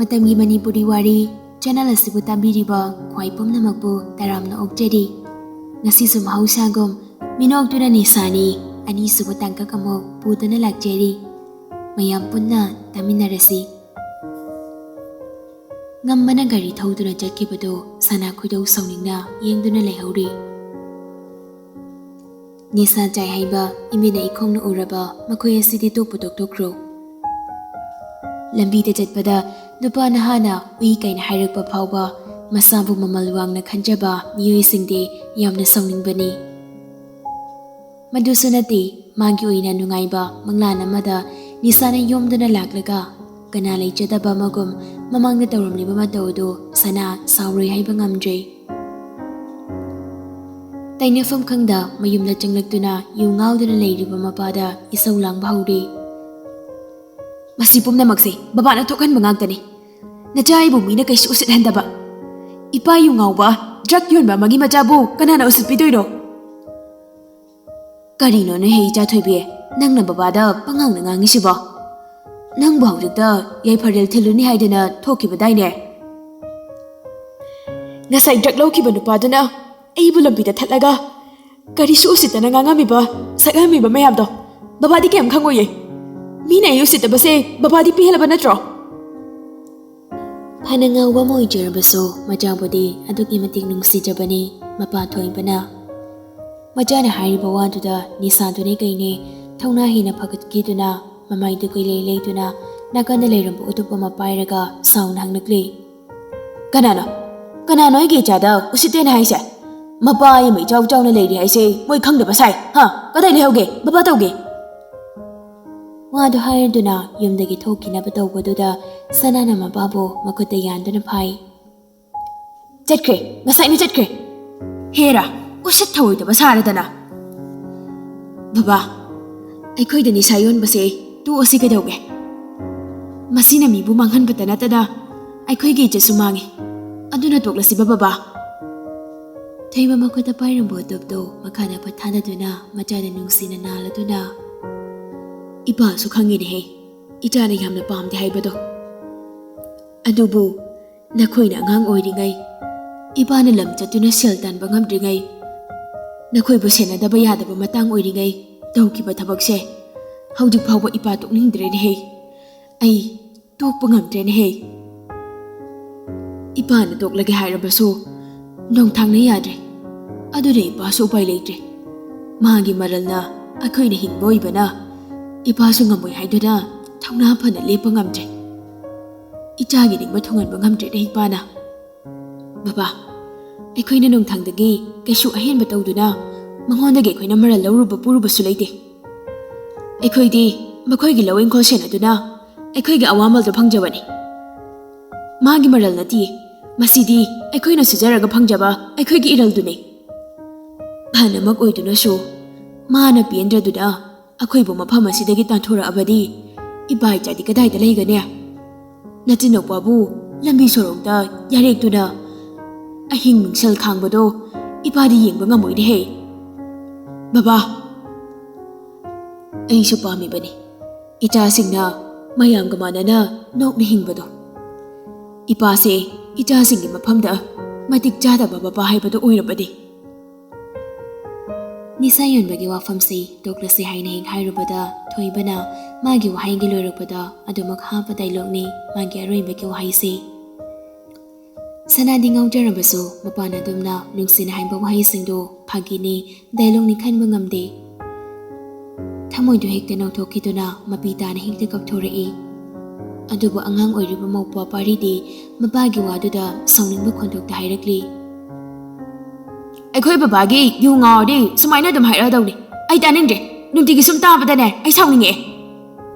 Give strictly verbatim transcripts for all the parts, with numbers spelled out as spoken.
ꯃꯇꯝꯒꯤ ꯃꯅꯤꯄꯨꯔꯤ ꯋꯥꯔꯤ ꯆꯦꯅꯦꯜ ꯑꯁꯤꯕꯨ ꯇꯥꯕꯤꯔꯤꯕ ꯈ꯭ꯋꯥꯏ ꯄꯨꯝꯅꯃꯛꯄꯨ ꯇꯔꯥꯝꯅ ꯑꯣꯛꯆꯔꯤ꯫ ꯉꯁꯤꯁꯨ ꯃꯍꯧꯁꯥꯒꯨꯝ ꯃꯤꯅꯣꯛꯇꯨꯅ ꯅꯤꯁꯥꯅꯤ ꯑꯅꯤꯁꯨꯕ ꯇꯥꯡꯀꯛ ꯑꯃꯨꯛ ꯄꯨꯗꯨꯅ ꯂꯥꯛꯆꯔꯤ꯫ ꯃꯌꯥꯝ ꯄꯨꯟꯅ ꯇꯥꯃꯤꯟꯅꯔꯁꯤ꯫ ꯉꯝꯕꯅ ꯒꯥꯔꯤ ꯊꯧꯗꯨꯅ ꯆꯠꯈꯤꯕꯗꯨ ꯁꯅꯥ ꯈꯣꯏꯗꯧ ꯁꯥꯎꯅꯤꯡꯅ ꯌꯦꯡꯗꯨꯅ ꯂꯩꯍꯧꯔꯤ꯫ ꯅꯤꯁꯥ ꯆꯥꯏ ꯍꯥꯏꯕ ꯏꯃꯤꯠꯅ ꯏꯈꯣꯡꯅ ꯎꯔꯕ ꯃꯈꯣꯏ ꯑꯁꯤꯗꯤ ꯇꯣꯛꯄꯨ ꯇꯣꯛꯊꯣꯛꯈ꯭ꯔꯣ꯫ ꯂꯝꯕꯤꯗ ꯆꯠꯄꯗ ꯅꯨꯄꯥ ꯅꯍꯥꯅ ꯎꯏ ꯀꯥꯏꯅ ꯍꯥꯏꯔꯛꯄ ꯐꯥꯎꯕ ꯃꯁꯥꯕꯨ ꯃꯃꯜ ꯋꯥꯡꯅ ꯈꯟꯖꯕ ꯃꯤꯑꯣꯏꯁꯤꯡꯗꯤ ꯌꯥꯝꯅ ꯁꯥꯎꯅꯤꯡꯕꯅꯤ꯫ ꯃꯗꯨꯁꯨ ꯅꯠꯇꯦ, ꯃꯥꯒꯤ ꯑꯣꯏꯅ ꯅꯨꯡꯉꯥꯏꯕ ꯃꯪꯂꯥꯟ ꯑꯃꯗ ꯅꯤꯁꯥꯅ ꯌꯣꯝꯗꯨꯅ ꯂꯥꯛꯂꯒ ꯀꯅꯥ ꯂꯩꯖꯗꯕ ꯑꯃꯒꯨꯝ ꯃꯃꯥꯡꯗ ꯇꯧꯔꯝꯂꯤꯕ ꯃꯇꯧ ꯑꯗꯨ ꯁꯅꯥ ꯁꯥꯎꯔꯣꯏ ꯍꯥꯏꯕ ꯉꯝꯗ꯭ꯔꯦ꯫ ꯇꯩꯅꯐꯝ ꯈꯪꯗ ꯃꯌꯨꯝꯗ ꯆꯪꯂꯛꯇꯨꯅ ꯌꯨ ꯉꯥꯎꯗꯨꯅ ꯂꯩꯔꯤꯕ ꯃꯄꯥꯗ ꯏꯁꯧ ꯂꯥꯡꯕ ꯍꯧꯔꯦ꯫ "ꯃꯁꯤ ꯄꯨꯝꯅꯃꯛꯁꯦ ꯕꯕꯥꯅ ꯊꯣꯛꯍꯟꯕ ꯉꯥꯛꯇꯅꯤ꯫ ꯅꯆꯥ ꯑꯩꯕꯨ ꯃꯤꯅ ꯀꯩꯁꯨ ꯎꯁꯤꯠꯍꯟꯗꯕ꯫ ꯏꯄꯥ ꯌꯨ ꯉꯥꯎꯕ, ꯗ꯭ꯔꯒ ꯌꯣꯟꯕ ꯑꯃꯒꯤ ꯃꯆꯥꯕꯨ ꯀꯅꯥꯅ ꯎꯁꯤꯠꯄꯤꯗꯣꯏꯅꯣ?" "ꯀꯔꯤꯅꯣ ꯅꯣꯏ ꯍꯦ ꯏꯆꯥ ꯊꯣꯏꯕꯤ? ꯅꯪꯅ ꯕꯕꯥꯗ ꯄꯉꯥꯡꯗ ꯉꯥꯡꯉꯤꯁꯤꯕꯣ? ꯅꯪꯕꯨ ꯍꯧꯖꯤꯛꯇ ꯌꯥꯏꯐꯔꯦꯜ ꯊꯤꯜꯂꯨꯅꯤ ꯍꯥꯏꯗꯅ ꯊꯣꯛꯈꯤꯕꯗꯥꯏꯅꯦ?" "ꯉꯁꯥꯏ ꯗ꯭ꯔꯒ ꯂꯧꯈꯤꯕ ꯅꯨꯄꯥꯗꯨꯅ ꯑꯩꯕꯨ ꯂꯝꯕꯤꯗ ꯊꯠꯂꯒ ꯀꯔꯤꯁꯨ ꯎꯁꯤꯠꯇꯅ ꯉꯥꯡꯉꯝꯃꯤꯕ, ꯁꯛꯍꯝꯃꯤꯕ ꯃꯌꯥꯝꯗꯣ ꯕꯕꯥꯗꯤ ꯀꯩꯝ ꯈꯪꯉꯣꯏꯌꯦ꯫ ꯃꯤꯅ ꯑꯩ ꯎꯁꯤꯠꯇꯕꯁꯦ ꯕꯕꯥꯗꯤ ꯄꯦꯜꯂꯕ ꯅꯠꯇ꯭ꯔꯣ?" ꯐꯅ ꯉꯥꯎꯕ ꯑꯃ ꯑꯣꯏꯖꯔꯕꯁꯨ ꯃꯆꯥꯕꯨꯗꯤ ꯑꯗꯨꯛꯀꯤ ꯃꯇꯤꯛ ꯅꯨꯡꯁꯤꯖꯕꯅꯤ ꯃꯄꯥ ꯊꯣꯏꯕꯅ꯫ ꯃꯆꯥꯅ ꯍꯥꯏꯔꯤꯕ ꯋꯥꯗꯨꯗ ꯅꯤꯁꯥꯗꯨꯅꯦ ꯀꯩꯅꯦ ꯊꯧꯅꯥ ꯍꯦꯟꯅ ꯐꯒꯠꯈꯤꯗꯨꯅ ꯃꯃꯥꯏꯗꯨ ꯀꯨꯏꯂꯩ ꯂꯩꯗꯨꯅ ꯅꯥꯀꯟꯗ ꯂꯩꯔꯝꯕ ꯎꯇꯨꯞ ꯑꯃ ꯄꯥꯏꯔꯒ ꯁꯥꯎꯅ ꯍꯪꯂꯛꯂꯤ꯫ "ꯀꯅꯥꯅꯣ? ꯀꯅꯥꯅꯣ ꯑꯩꯒꯤ ꯏꯆꯥꯗ ꯎꯁꯤꯠꯇꯦꯅ ꯍꯥꯏꯁꯦ? ꯃꯄꯥ ꯑꯃ ꯏꯆꯥꯎ ꯆꯥꯎꯅ ꯂꯩꯔꯤ ꯍꯥꯏꯁꯦ ꯃꯣꯏ ꯈꯪꯗꯕ ꯁꯥꯏ, ꯍꯥ? ꯀꯗꯥꯏ ꯂꯩꯍꯧꯒꯦ? ꯕꯕꯥ ꯇꯧꯒꯦ!" ꯋꯥꯗꯨ ꯍꯥꯏꯔꯗꯨꯅ ꯌꯨꯝꯗꯒꯤ ꯊꯣꯛꯈꯤꯅꯕ ꯇꯧꯕꯗꯨꯗ ꯁꯅꯥꯅ ꯃꯄꯥꯕꯨ ꯃꯈꯨꯠꯇ ꯌꯥꯟꯗꯨꯅ ꯐꯥꯏ꯫ "ꯆꯠꯈ꯭ꯔꯦ, ꯉꯁꯥꯏꯅ ꯆꯠꯈ꯭ꯔꯦ꯫ ꯍꯦꯔꯥ, ꯎꯁꯤꯠ ꯊꯑꯣꯏꯗꯕ ꯁꯥꯔꯗꯅ꯫ ꯕꯕꯥ, ꯑꯩꯈꯣꯏꯗ ꯅꯤꯁꯥ ꯌꯣꯟꯕꯁꯦ ꯇꯣꯛꯑꯁꯤ ꯀꯩꯗꯧꯒꯦ? ꯃꯁꯤꯅ ꯃꯤꯕꯨ ꯃꯥꯡꯍꯟꯕꯇ ꯅꯠꯇꯅ ꯑꯩꯈꯣꯏꯒꯤ ꯏꯖꯠꯁꯨ ꯃꯥꯡꯉꯤ꯫ ꯑꯗꯨꯅ ꯇꯣꯛꯂꯁꯤꯕ ꯕꯕꯥ?" ꯊꯣꯏꯕ ꯃꯈꯨꯠꯇ ꯄꯥꯏꯔꯝꯕ ꯎꯇꯨꯞꯇꯨ ꯃꯈꯥꯗ ꯄꯠꯊꯥꯗꯗꯨꯅ ꯃꯆꯥꯗ ꯅꯨꯡꯁꯤꯅ ꯅꯥꯜꯂꯗꯨꯅ, "ꯏꯄꯥꯁꯨ ꯈꯪꯉꯤꯅꯦꯍꯦ, ꯏꯆꯥꯅ ꯌꯥꯝꯅ ꯄꯥꯝꯗꯦ ꯍꯥꯏꯕꯗꯣ꯫ ꯑꯗꯨꯕꯨ ꯅꯈꯣꯏꯅ ꯑꯉꯥꯡ ꯑꯣꯏꯔꯤꯉꯩ, ꯏꯄꯥꯅ ꯂꯝ ꯆꯠꯇꯨꯅ ꯁꯦꯜ ꯇꯥꯟꯕ ꯉꯝꯗ꯭ꯔꯤꯉꯩ, ꯅꯈꯣꯏꯕꯨ ꯁꯦꯟꯅꯗꯕ ꯌꯥꯗꯕ ꯃꯇꯥꯡ ꯑꯣꯏꯔꯤꯉꯩ ꯇꯧꯈꯤꯕ ꯊꯕꯛꯁꯦ ꯍꯧꯖꯤꯛ ꯐꯥꯎꯕ ꯏꯄꯥ ꯇꯣꯛꯅꯤꯡꯗ꯭ꯔꯦꯅꯦꯍꯦ꯫ ꯑꯩ ꯇꯣꯛꯄ ꯉꯝꯗ꯭ꯔꯦꯅꯦꯍꯦ꯫ ꯏꯄꯥꯅ ꯇꯣꯛꯂꯒꯦ ꯍꯥꯏꯔꯕꯁꯨ ꯅꯣꯡꯊꯥꯡꯅ ꯌꯥꯗ꯭ꯔꯦ꯫ ꯑꯗꯨꯅ ꯏꯄꯥꯁꯨ ꯎꯄꯥꯏ ꯂꯩꯇ꯭ꯔꯦ꯫ ꯃꯥꯒꯤ ꯃꯔꯜꯅ ꯑꯩꯈꯣꯏꯅ ꯍꯤꯡꯕ ꯑꯣꯏꯕꯅ ꯏꯄꯥꯁꯨ ꯉꯝꯃꯣꯏ ꯍꯥꯏꯗꯨꯅ ꯊꯧꯅꯥ ꯐꯅ ꯂꯦꯞꯄ ꯉꯝꯗ꯭ꯔꯦ꯫ ꯏꯆꯥꯒꯤ ꯅꯤꯡꯕ ꯊꯨꯡꯍꯟꯕ ꯉꯝꯗ꯭ꯔꯦꯅꯦ ꯏꯄꯥꯅ꯫ ꯕꯕꯥ, ꯑꯩꯈꯣꯏꯅ ꯅꯣꯡꯊꯥꯡꯗꯒꯤ ꯀꯩꯁꯨ ꯑꯍꯦꯟꯕ ꯇꯧꯗꯨꯅ ꯃꯉꯣꯟꯗꯒꯤ ꯑꯩꯈꯣꯏꯅ ꯃꯔꯜ ꯂꯧꯔꯨꯕ ꯄꯨꯔꯨꯕꯁꯨ ꯂꯩꯇꯦ꯫ ꯑꯩꯈꯣꯏꯗꯤ ꯃꯈꯣꯏꯒꯤ ꯂꯧ ꯏꯪꯈꯣꯜ ꯁꯦꯟꯅꯗꯨꯅ ꯑꯩꯈꯣꯏꯒꯤ ꯑꯋꯥꯃꯜꯗꯣ ꯐꯪꯖꯕꯅꯤ꯫ ꯃꯥꯒꯤ ꯃꯔꯜ ꯅꯠꯇꯤꯌꯦ꯫ ꯃꯁꯤꯗꯤ ꯑꯩꯈꯣꯏꯅ ꯁꯨꯖꯔꯒ ꯐꯪꯖꯕ ꯑꯩꯈꯣꯏꯒꯤ ꯏꯔꯜꯗꯨꯅꯤ꯫ ꯑꯍꯜ ꯑꯃ ꯑꯣꯏꯗꯨꯅꯁꯨ ꯃꯥꯅ ꯄꯦꯟꯗ꯭ꯔꯗꯨꯅ ꯑꯩꯈꯣꯏꯕꯨ ꯃꯐꯝ ꯑꯁꯤꯗꯒꯤ ꯇꯥꯟꯊꯣꯔꯛꯑꯕꯗꯤ ꯏꯄꯥ ꯏꯆꯥꯗꯤ ꯀꯗꯥꯏꯗ ꯂꯩꯒꯅꯤ? ꯅꯆꯤꯟꯅꯨꯄꯥꯕꯨ ꯂꯝꯕꯤ ꯁꯣꯔꯣꯛꯇ ꯌꯥꯔꯦꯛꯇꯨꯅ ꯑꯍꯤꯡ ꯅꯨꯡꯁꯜ ꯈꯥꯡꯕꯗꯣ ꯏꯄꯥꯗꯤ ꯌꯦꯡꯕ ꯉꯝꯃꯣꯏꯅꯦꯍꯦ꯫ ꯕꯕꯥ, ꯑꯩꯁꯨ ꯄꯥꯝꯃꯤꯕꯅꯤ ꯏꯆꯥꯁꯤꯡꯅ ꯃꯌꯥꯝꯒ ꯃꯥꯟꯅꯅ ꯅꯣꯛꯅ ꯍꯤꯡꯕꯗꯣ꯫ ꯏꯄꯥꯁꯦ ꯏꯆꯥꯁꯤꯡꯒꯤ ꯃꯐꯝꯗ ꯃꯇꯤꯛ ꯆꯥꯗꯕ ꯕꯕꯥ ꯍꯥꯏꯕꯗꯨ ꯑꯣꯏꯔꯕꯅꯤ꯫ ꯅꯤꯁꯥ ꯌꯣꯟꯕꯒꯤ ꯋꯥꯐꯝꯁꯤ ꯇꯣꯛꯂꯁꯤ ꯍꯥꯏꯅ ꯍꯦꯛ ꯍꯥꯏꯔꯨꯕꯗ, ꯊꯣꯏꯕꯅ ꯃꯥꯒꯤ ꯋꯥꯍꯩꯒꯤ ꯂꯣꯏꯔꯛꯄꯗ ꯑꯗꯨꯃꯛ ꯍꯥꯞꯄ ꯗꯥꯏꯂꯣꯛꯅꯤ ꯃꯥꯒꯤ ꯑꯔꯣꯏꯕꯒꯤ ꯋꯥꯍꯩꯁꯤ꯫ ꯁꯅꯥꯗꯤ ꯉꯥꯎꯖꯔꯕꯁꯨ ꯃꯄꯥꯟ ꯑꯗꯨꯝꯅ ꯅꯨꯡꯁꯤꯅ ꯍꯥꯏꯕ ꯋꯥꯍꯩꯁꯤꯡꯗꯨ ꯐꯥꯒꯤꯅꯤ, ꯗꯥꯏꯂꯣꯛꯅꯤ ꯈꯟꯕ ꯉꯝꯗꯦ꯫ ꯊꯃꯣꯏꯗꯨ ꯍꯦꯛꯇ ꯅꯧꯊꯣꯛꯈꯤꯗꯨꯅ ꯃꯄꯤ ꯇꯥꯅ ꯍꯦꯛꯇ ꯀꯞꯊꯣꯔꯛꯏ꯫ ꯑꯗꯨꯕꯨ ꯑꯉꯥꯡ ꯑꯣꯏꯔꯤꯕ ꯃꯧꯄ꯭ꯋꯥ ꯄꯥꯔꯤꯗꯤ ꯃꯄꯥꯒꯤ ꯋꯥꯗꯨꯗ ꯁꯥꯎꯅꯤꯡꯕ ꯈꯣꯟꯊꯣꯛꯇ ꯍꯥꯏꯔꯛꯂꯤ, "ꯑꯩꯈꯣꯏ ꯕꯕꯥꯒꯤ ꯌꯨ ꯉꯥꯎꯔꯗꯤ ꯁꯨꯃꯥꯏꯅ ꯑꯗꯨꯝ ꯍꯥꯏꯔꯛꯑꯗꯧꯅꯤ꯫ ꯑꯩ ꯇꯥꯅꯤꯡꯗ꯭ꯔꯦ꯫ ꯅꯨꯡꯇꯤꯒꯤ ꯁꯨꯝ ꯇꯥꯕꯗꯅꯦ ꯑꯩ ꯁꯥꯎꯅꯤꯡꯉꯛꯑꯦ꯫"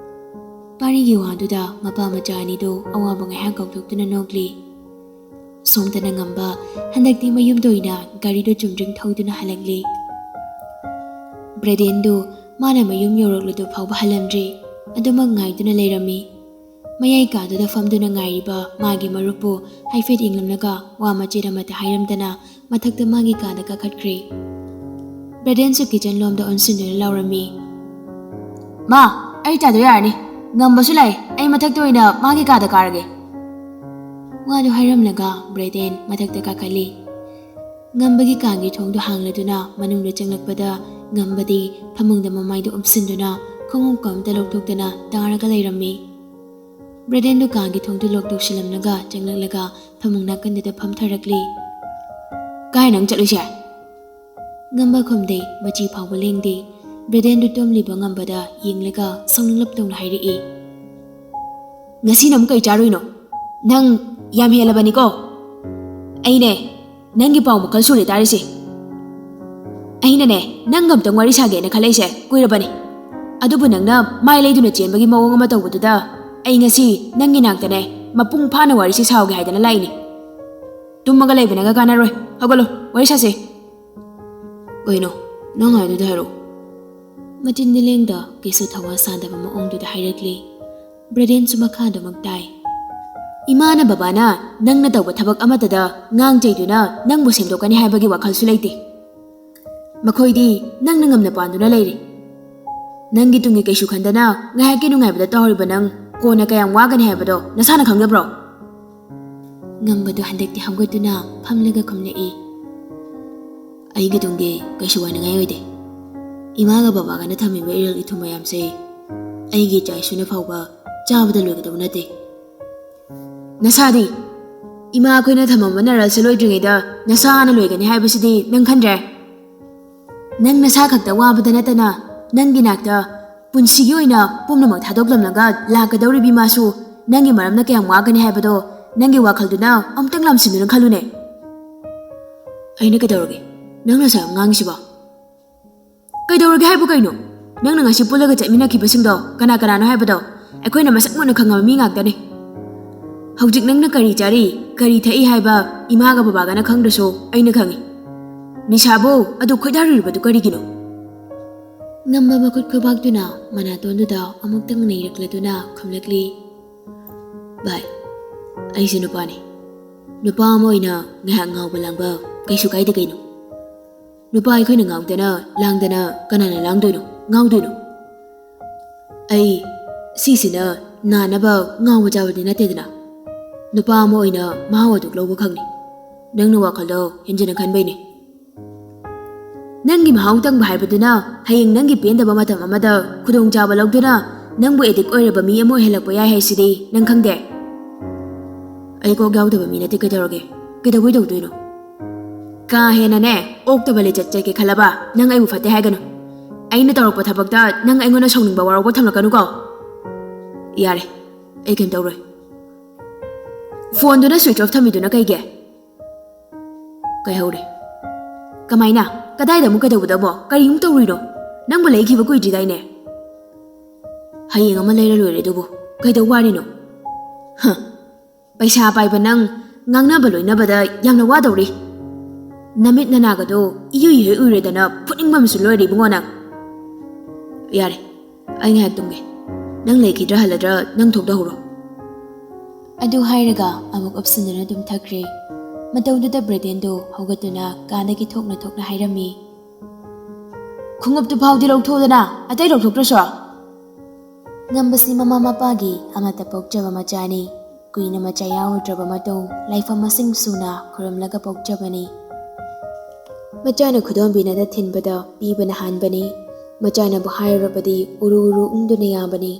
ꯄꯥꯔꯤꯒꯤ ꯋꯥꯗꯨꯗ ꯃꯄꯥ ꯃꯆꯥ ꯑꯅꯤꯗꯨ ꯑꯋꯥꯕ ꯉꯥꯏꯍꯥꯛ ꯀꯥꯎꯊꯣꯛꯇꯨꯅ ꯅꯣꯛꯂꯤ꯫ ꯁꯣꯝꯇꯅ ꯉꯝꯕ ꯍꯟꯗꯛꯇꯤ ꯃꯌꯨꯝꯗ ꯑꯣꯏꯅ ꯒꯥꯔꯤꯗꯨ ꯆꯨꯝꯗ꯭ꯔꯤꯡ ꯊꯧꯗꯨꯅ ꯍꯜꯂꯛꯂꯤ꯫ ꯕ꯭ꯔꯦꯗꯦꯟꯗꯨ ꯃꯥꯅ ꯃꯌꯨꯝ ꯌꯧꯔꯛꯂꯗꯨ ꯐꯥꯎꯕ ꯍꯜꯂꯝꯗ꯭ꯔꯤ꯫ ꯑꯗꯨꯃꯛ ꯉꯥꯏꯗꯨꯅ ꯂꯩꯔꯝꯃꯤ꯫ ꯃꯌꯥꯏ ꯀꯥꯗꯨꯗ ꯐꯝꯗꯨꯅ ꯉꯥꯏꯔꯤꯕ ꯃꯥꯒꯤ ꯃꯔꯨꯞꯄꯨ ꯍꯥꯏꯐꯦꯠ ꯌꯦꯡꯂꯝꯂꯒ ꯋꯥ ꯃꯆꯦꯠ ꯑꯃꯠꯇ ꯍꯥꯏꯔꯝꯗꯅ ꯃꯊꯛꯇ ꯃꯥꯒꯤ ꯀꯥꯗ ꯀꯥꯈꯠꯈ꯭ꯔꯦ꯫ ꯕ꯭ꯔꯦꯗꯦꯟꯁꯨ ꯀꯤꯆꯟ ꯂꯣꯝꯗ ꯑꯣꯟꯁꯤꯟꯗꯨꯅ ꯂꯥꯎꯔꯝꯃꯤ, "ꯃꯥ, ꯑꯩ ꯆꯥꯗꯣ ꯌꯥꯔꯅꯤ꯫ ꯉꯝꯕꯁꯨ ꯂꯥꯛꯑꯦ꯫ ꯑꯩ ꯃꯊꯛꯇ ꯑꯣꯏꯅ ꯃꯥꯒꯤ ꯀꯥꯗ ꯀꯥꯔꯒꯦ꯫" ꯋꯥꯗꯨ ꯍꯥꯏꯔꯝꯂꯒ ꯕ꯭ꯔꯦꯗꯦꯟ ꯃꯊꯛꯇ ꯀꯥꯈꯠꯂꯤ꯫ ꯉꯝꯕꯒꯤ ꯀꯥꯒꯤ ꯊꯣꯡꯗꯨ ꯍꯥꯡꯂꯗꯨꯅ ꯃꯅꯨꯡꯗ ꯆꯪꯂꯛꯄꯗ ꯉꯝꯕꯗꯤ ꯐꯃꯨꯡꯗ ꯃꯃꯥꯏꯗꯨ ꯎꯞꯁꯤꯟꯗꯨꯅ ꯈꯣꯡꯎꯞ ꯑꯃꯇ ꯂꯧꯊꯣꯛꯇꯅ ꯇꯥꯔꯒ ꯂꯩꯔꯝꯃꯤ꯫ ꯕ꯭ꯔꯦꯗꯦꯟꯗꯨ ꯀꯥꯒꯤ ꯊꯣꯡꯗꯨ ꯂꯣꯛ ꯇꯧꯁꯤꯜꯂꯝꯂꯒ ꯆꯪꯂꯛꯂꯒ ꯐꯃꯨꯡ ꯅꯥꯀꯟꯗꯨꯗ ꯐꯝꯊꯔꯛꯂꯤ꯫ "ꯀꯥꯏ ꯅꯪ ꯆꯠꯂꯨꯏꯁꯦ?" ꯉꯝꯕ ꯈꯨꯝꯗꯦ, ꯃꯆꯤ ꯐꯥꯎꯕ ꯂꯦꯡꯗꯦ꯫ ꯕ꯭ꯔꯦꯗꯦꯟꯗꯨ ꯇꯨꯝꯂꯤꯕ ꯉꯝꯕꯗ ꯌꯦꯡꯂꯒ ꯁꯥꯎꯅꯤꯡꯂꯞ ꯇꯧꯅ ꯍꯥꯏꯔꯛꯏ꯫ "ꯉꯁꯤꯅ ꯑꯃꯨꯛ ꯀꯩ ꯆꯥꯔꯨꯏꯅꯣ? ꯅꯪ ꯌꯥꯝ ꯍꯦꯜꯂꯕꯅꯤꯀꯣ꯫ ꯑꯩꯅꯦ, ꯅꯪꯒꯤ ꯄꯥꯎ ꯃꯈꯜ ꯁꯨꯔꯦ ꯇꯥꯔꯤꯁꯦ꯫ ꯑꯩꯅꯅꯦ, ꯅꯪꯒ ꯑꯝꯇꯪ ꯋꯥꯔꯤ ꯁꯥꯒꯦꯅ ꯈꯜꯂꯛꯏꯁꯦ ꯀꯨꯏꯔꯕꯅꯤ꯫ ꯑꯗꯨꯕꯨ ꯅꯪꯅ ꯃꯥꯏ ꯂꯩꯗꯨꯅ ꯆꯦꯟꯕꯒꯤ ꯃꯑꯣꯡ ꯑꯃ ꯇꯧꯕꯗꯨꯗ ꯑꯩ ꯉꯁꯤ ꯅꯪꯒꯤ ꯅꯥꯛꯇꯅꯦ ꯃꯄꯨꯡ ꯐꯥꯅ ꯋꯥꯔꯤꯁꯦ ꯁꯥꯎꯒꯦ ꯍꯥꯏꯗꯅ ꯂꯥꯛꯏꯅꯤ꯫ ꯇꯨꯝꯃꯒ ꯂꯩꯕꯅꯒ ꯀꯥꯟꯅꯔꯣꯏ꯫ ꯍꯧꯒꯠꯂꯣ, ꯋꯥꯔꯤ ꯁꯥꯁꯦ꯫" "ꯀꯩꯅꯣ? ꯅꯪ ꯍꯥꯏꯗꯨꯗꯤ ꯍꯥꯏꯔꯛꯑꯣ꯫" ꯃꯆꯤꯟꯗꯤ ꯂꯦꯡꯗ ꯀꯩꯁꯨ ꯊꯋꯥ ꯁꯥꯗꯕ ꯃꯑꯣꯡꯗꯨꯗ ꯍꯥꯏꯔꯛꯂꯤ꯫ ꯕ꯭ꯔꯦꯗꯦꯟꯁꯨ ꯃꯈꯥꯗꯃꯛ ꯇꯥꯏ꯫ "ꯏꯃꯥꯅ ꯕꯕꯥꯅ ꯅꯪꯅ ꯇꯧꯕ ꯊꯕꯛ ꯑꯃꯠꯇꯗ ꯉꯥꯡ ꯆꯩꯗꯨꯅ ꯅꯪꯕꯨ ꯁꯦꯝꯗꯣꯛꯀꯅꯤ ꯍꯥꯏꯕꯒꯤ ꯋꯥꯈꯜꯁꯨ ꯂꯩꯇꯦ꯫ ꯃꯈꯣꯏꯗꯤ ꯅꯪꯅ ꯉꯝꯅ ꯄꯥꯟꯗꯨꯅ ꯂꯩꯔꯤ꯫ ꯅꯪꯒꯤ ꯇꯨꯡꯒꯤ ꯀꯩꯁꯨ ꯈꯟꯗꯅ ꯉꯥꯏꯍꯥꯛꯀꯤ ꯅꯨꯡꯉꯥꯏꯕꯗ ꯇꯧꯔꯤꯕ ꯅꯪ ꯀꯣꯟꯅ ꯀꯌꯥꯝ ꯋꯥꯒꯅꯤ ꯍꯥꯏꯕꯗꯣ ꯅꯁꯥꯅ ꯈꯪꯗꯕ꯭ꯔꯣ?" ꯉꯝꯕꯗꯨ ꯍꯟꯗꯛꯇꯤ ꯍꯧꯒꯠꯇꯨꯅ ꯐꯝꯂꯒ ꯈꯨꯝꯂꯛꯏ꯫ "ꯑꯩꯒꯤ ꯇꯨꯡꯒꯤ ꯀꯩꯁꯨ ꯋꯥꯅꯤꯡꯉꯥꯏ ꯑꯣꯏꯗꯦ꯫ ꯏꯃꯥꯒ ꯕꯕꯥꯒꯅ ꯊꯝꯃꯤꯕ ꯏꯔꯣꯜ ꯏꯊꯨꯝ ꯃꯌꯥꯝꯁꯦ ꯑꯩꯒꯤ ꯏꯆꯥ ꯏꯁꯨꯅ ꯐꯥꯎꯕ ꯆꯥꯕꯗ ꯂꯣꯏꯒꯗꯕ ꯅꯠꯇꯦ꯫" "ꯅꯁꯥꯗꯤ? ꯏꯃꯥ ꯑꯩꯈꯣꯏꯅ ꯊꯝꯃꯝꯕ ꯅꯔꯜꯁꯦ ꯂꯣꯏꯗ꯭ꯔꯤꯉꯩꯗ ꯅꯁꯥꯅ ꯂꯣꯏꯒꯅꯤ ꯍꯥꯏꯕꯁꯤꯗꯤ ꯅꯪ ꯈꯟꯗ꯭ꯔꯦ? ꯅꯪ ꯅꯁꯥ ꯈꯛꯇ ꯋꯥꯕꯗ ꯅꯠꯇꯅ ꯅꯪꯒꯤ ꯅꯥꯛꯇ ꯄꯨꯟꯁꯤꯒꯤ ꯑꯣꯏꯅ ꯄꯨꯝꯅꯃꯛ ꯊꯥꯗꯣꯛꯂꯝꯂꯒ ꯂꯥꯛꯀꯗꯧꯔꯤꯕꯤ ꯃꯥꯁꯨ ꯅꯪꯒꯤ ꯃꯔꯝꯅ ꯀꯌꯥꯝ ꯋꯥꯒꯅꯤ ꯍꯥꯏꯕꯗꯣ ꯅꯪꯒꯤ ꯋꯥꯈꯜꯗꯨꯅ ꯑꯃꯨꯛꯇꯪ ꯂꯥꯝꯁꯤꯟꯗꯨꯅ ꯈꯜꯂꯨꯅꯦ꯫" "ꯑꯩꯅ ꯀꯩꯗꯧꯔꯒꯦ? ꯅꯪꯅ ꯑꯁꯨꯛ ꯌꯥꯝ ꯉꯥꯡꯉꯤꯁꯤꯕꯣ?" "ꯀꯩꯗꯧꯔꯒꯦ ꯍꯥꯏꯕꯨ ꯀꯩꯅꯣ? ꯅꯪꯅ ꯉꯁꯤ ꯄꯨꯜꯂꯒ ꯆꯠꯃꯤꯟꯅꯈꯤꯕꯁꯤꯡꯗꯣ ꯀꯅꯥ ꯀꯅꯥꯅꯣ ꯍꯥꯏꯕꯗꯣ ꯑꯩꯈꯣꯏꯅ ꯃꯁꯛ ꯃꯨꯟꯅ ꯈꯪꯉꯕ ꯃꯤ ꯉꯥꯛꯇꯅꯤ꯫ ꯍꯧꯖꯤꯛ ꯅꯪꯅ ꯀꯔꯤ ꯆꯥꯔꯤ, ꯀꯔꯤ ꯊꯛꯏ ꯍꯥꯏꯕ ꯏꯃꯥꯒ ꯕꯕꯥꯒꯅ ꯈꯪꯗ꯭ꯔꯁꯨ ꯑꯩꯅ ꯈꯪꯉꯤ꯫ ꯅꯤꯁꯥꯕꯨ ꯑꯗꯨ ꯈꯣꯏꯗꯥꯔꯨꯔꯤꯕꯗꯨ ꯀꯔꯤꯒꯤꯅꯣ?" ꯉꯝꯕ ꯃꯈꯨꯠ ꯈꯨꯕꯥꯛꯇꯨꯅ ꯃꯅꯥꯇꯣꯟꯗꯨꯗ ꯑꯃꯨꯛꯇꯪ ꯅꯩꯔꯛꯂꯗꯨꯅ ꯈꯨꯝꯂꯛꯂꯤ꯫ "ꯚꯥꯏ, ꯑꯩꯁꯨ ꯅꯨꯄꯥꯅꯤ꯫ ꯅꯨꯄꯥ ꯑꯃ ꯑꯣꯏꯅ ꯉꯥꯏꯍꯥꯛ ꯉꯥꯎꯕ ꯂꯥꯡꯕ ꯀꯩꯁꯨ ꯀꯥꯏꯗꯦ ꯀꯩꯅꯣ꯫ ꯅꯨꯄꯥ ꯑꯩꯈꯣꯏꯅ ꯉꯥꯎꯗꯅ ꯂꯥꯡꯗꯅ ꯀꯅꯥꯅ ꯂꯥꯡꯗꯣꯏꯅꯣ, ꯉꯥꯎꯗꯣꯏꯅꯣ? ꯑꯩ ꯁꯤꯁꯤꯅ ꯅꯥꯅꯕ ꯉꯥꯎꯕ ꯆꯥꯕꯗꯤ ꯅꯠꯇꯦꯗꯅ꯫ ꯅꯨꯄꯥ ꯑꯃ ꯑꯣꯏꯅ ꯃꯍꯥꯎ ꯑꯗꯨ ꯂꯧꯕ ꯈꯛꯅꯤ꯫ ꯅꯪꯅ ꯋꯥꯈꯜꯗꯣ ꯍꯦꯟꯖꯤꯟꯅ ꯈꯟꯕꯩꯅꯦ꯫ ꯅꯪꯒꯤ ꯃꯍꯥꯎ ꯇꯪꯕ ꯍꯥꯏꯕꯗꯨꯅ ꯍꯌꯦꯡ ꯅꯪꯒꯤ ꯄꯦꯟꯗꯕ ꯃꯇꯝ ꯑꯃꯗ ꯈꯨꯗꯣꯡꯆꯥꯕ ꯂꯧꯗꯨꯅ ꯅꯪꯕꯨ ꯑꯦꯗꯤꯛ ꯑꯣꯏꯔꯕ ꯃꯤ ꯑꯃ ꯑꯣꯏꯍꯜꯂꯛꯄ ꯌꯥꯏ ꯍꯥꯏꯁꯤꯗꯤ ꯅꯪ ꯈꯪꯗꯦ? ꯑꯩ ꯀꯣꯛ ꯌꯥꯎꯗꯕ ꯃꯤ ꯅꯠꯇꯦ, ꯀꯩꯗꯧꯔꯒꯦ? ꯀꯩꯗꯧꯕꯩ ꯇꯧꯗꯣꯏꯅꯣ? ꯀꯥ ꯍꯦꯟꯅꯅꯦ, ꯑꯣꯛꯇꯕ ꯂꯤꯆꯠ ꯆꯠꯀꯦ ꯈꯜꯂꯕ ꯅꯪ ꯑꯩꯕꯨ ꯐꯠꯇꯦ ꯍꯥꯏꯒꯅꯨ꯫ ꯑꯩꯅ ꯇꯧꯔꯛꯄ ꯊꯕꯛꯇ ꯅꯪ ꯑꯩꯉꯣꯟꯗ ꯁꯥꯎꯅꯤꯡꯕ ꯋꯥꯔꯧꯕ ꯊꯝꯂꯛꯀꯅꯨꯀꯣ꯫ ꯌꯥꯔꯦ, ꯑꯩ ꯀꯩꯝ ꯇꯧꯔꯣꯏ꯫ ꯐꯣꯟꯗꯨꯅ switch off ꯊꯝꯃꯤꯗꯨꯅ ꯀꯩꯒꯤ? ꯀꯩꯍꯧꯔꯦ? ꯀꯃꯥꯏꯅ? ꯀꯗꯥꯏꯗ ꯑꯃꯨꯛ ꯀꯩꯗꯧꯕꯗ ꯑꯃꯨꯛ? ꯀꯔꯤ ꯑꯃꯨꯛ ꯇꯧꯔꯨꯏꯅꯣ? ꯅꯪꯕꯨ ꯂꯩꯈꯤꯕ ꯀꯨꯏꯗ꯭ꯔꯤꯗꯥꯏꯅꯦ? ꯍꯌꯦꯡ ꯑꯃ ꯂꯩꯔ ꯂꯣꯏꯔꯦ ꯑꯗꯨꯕꯨ꯫ ꯀꯩꯗꯧ ꯋꯥꯔꯤꯅꯣ? ꯍ, ꯄꯩꯁꯥ ꯄꯥꯏꯕ ꯅꯪ ꯉꯥꯡꯅꯕ ꯂꯣꯏꯅꯕꯗ ꯌꯥꯝꯅ ꯋꯥꯗꯧꯔꯤ꯫ ꯅꯃꯤꯠ ꯅꯅꯥꯒꯗꯣ ꯏꯌꯨ ꯏꯍꯦꯛ ꯎꯏꯔꯦꯗꯅ ꯐꯨꯅꯤꯡꯕ ꯑꯃꯁꯨ ꯂꯣꯏꯔꯦ ꯏꯕꯨꯡꯉꯣ ꯅꯪ꯫ ꯌꯥꯔꯦ, ꯑꯩ ꯉꯥꯏꯍꯥꯛ ꯇꯨꯝꯒꯦ꯫ ꯅꯪ ꯂꯩꯈꯤꯗ꯭ꯔꯥ ꯍꯜꯂꯗ꯭ꯔꯥ ꯅꯪ ꯊꯣꯛꯇꯍꯧꯔꯣ꯫ ꯑꯗꯨ ꯍꯥꯏꯔꯒ ꯑꯃꯨꯛ ꯎꯞꯁꯤꯟꯗꯨꯅ ꯇꯨꯝꯊꯈ꯭ꯔꯦ꯫ ꯃꯇꯧꯗꯨꯗ ꯕ꯭ꯔꯦꯗꯦꯟꯗꯣ ꯍꯧꯒꯠꯇꯨꯅ ꯀꯥꯗꯒꯤ ꯊꯣꯛꯅ ꯊꯣꯛꯅ ꯍꯥꯏꯔꯝꯃꯤ, "ꯈꯣꯡꯎꯞꯇꯨ ꯐꯥꯎꯗꯤ ꯂꯧꯊꯣꯛꯎꯗꯅ, ꯑꯇꯩ ꯂꯧꯊꯣꯛꯇ꯭ꯔꯁꯨ?" ꯉꯝꯕꯁꯤ ꯃꯃꯥ ꯃꯄꯥꯒꯤ ꯑꯃꯠꯇ ꯄꯣꯛꯆꯕ ꯃꯆꯥꯅꯤ꯫ ꯀꯨꯏꯅ ꯃꯆꯥ ꯌꯥꯎꯔꯨꯗ꯭ꯔꯕ ꯃꯇꯨꯡ ꯂꯥꯏꯐꯝ ꯃꯁꯤꯡ ꯁꯨꯅ ꯈꯨꯔꯨꯝꯂꯒ ꯄꯣꯛꯆꯕꯅꯤ꯫ ꯃꯆꯥꯅ ꯈꯨꯗꯣꯝꯕꯤꯅꯗ ꯊꯤꯟꯕꯗ ꯄꯤꯕꯅ ꯍꯥꯟꯕꯅꯤ꯫ ꯃꯆꯥꯅꯕꯨ ꯍꯥꯏꯔꯨꯔꯕꯗꯤ ꯎꯔꯨ ꯎꯔꯨ ꯎꯪꯗꯨꯅ ꯌꯥꯕꯅꯤ꯫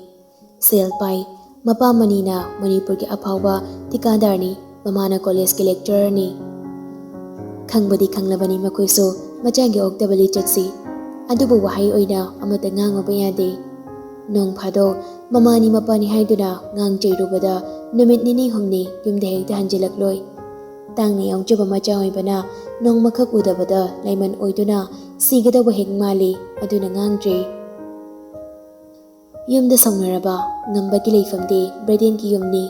ꯁꯦꯜ ꯄꯥꯏ꯫ ꯃꯄꯥ ꯃꯅꯤꯅ ꯃꯅꯤꯄꯨꯔꯒꯤ ꯑꯐꯥꯎꯕ ꯊꯤꯀꯥꯗꯥꯔꯅꯤ꯫ ꯃꯃꯥꯅ ꯀꯣꯂꯦꯖꯀꯤ ꯂꯦꯛꯆꯔꯔꯅꯤ꯫ ꯈꯪꯕꯗꯤ ꯈꯪꯂꯕꯅꯤ ꯃꯈꯣꯏꯁꯨ ꯃꯆꯥꯒꯤ ꯑꯣꯛꯇꯕ ꯂꯤꯆꯠꯁꯤ꯫ ꯑꯗꯨꯕꯨ ꯋꯥꯍꯩ ꯑꯣꯏꯅ ꯑꯃꯠꯇ ꯉꯥꯡꯉꯨꯕ ꯌꯥꯗꯦ꯫ ꯅꯣꯡ ꯐꯥꯗꯣꯛ ꯃꯃꯥꯅꯤ ꯃꯄꯥꯅꯤ ꯍꯥꯏꯗꯨꯅ ꯉꯥꯡ ꯆꯩꯔꯨꯕꯗ ꯅꯨꯃꯤꯠ ꯅꯤꯅꯤ ꯍꯨꯝꯅꯤ ꯌꯨꯝꯗ ꯍꯦꯛꯇ ꯍꯟꯖꯤꯜꯂꯛꯂꯣꯏ꯫ ꯇꯥꯡꯅ ꯌꯥꯎꯖꯕ ꯃꯆꯥ ꯑꯣꯏꯕꯅ ꯅꯣꯡꯃꯈꯛ ꯎꯗꯕꯗ ꯂꯥꯏꯃꯟ ꯑꯣꯏꯗꯨꯅ ꯁꯤꯒꯗꯧꯕ ꯍꯦꯛ ꯃꯥꯜꯂꯤ꯫ ꯑꯗꯨꯅ ꯉꯥꯡꯗ꯭ꯔꯦ꯫ ꯌꯨꯝꯗ ꯁꯥꯎꯅꯔꯕ ꯉꯝꯕꯒꯤ ꯂꯩꯐꯝꯗꯤ ꯕ꯭ꯔꯦꯗꯦꯟꯒꯤ ꯌꯨꯝꯅꯤ꯫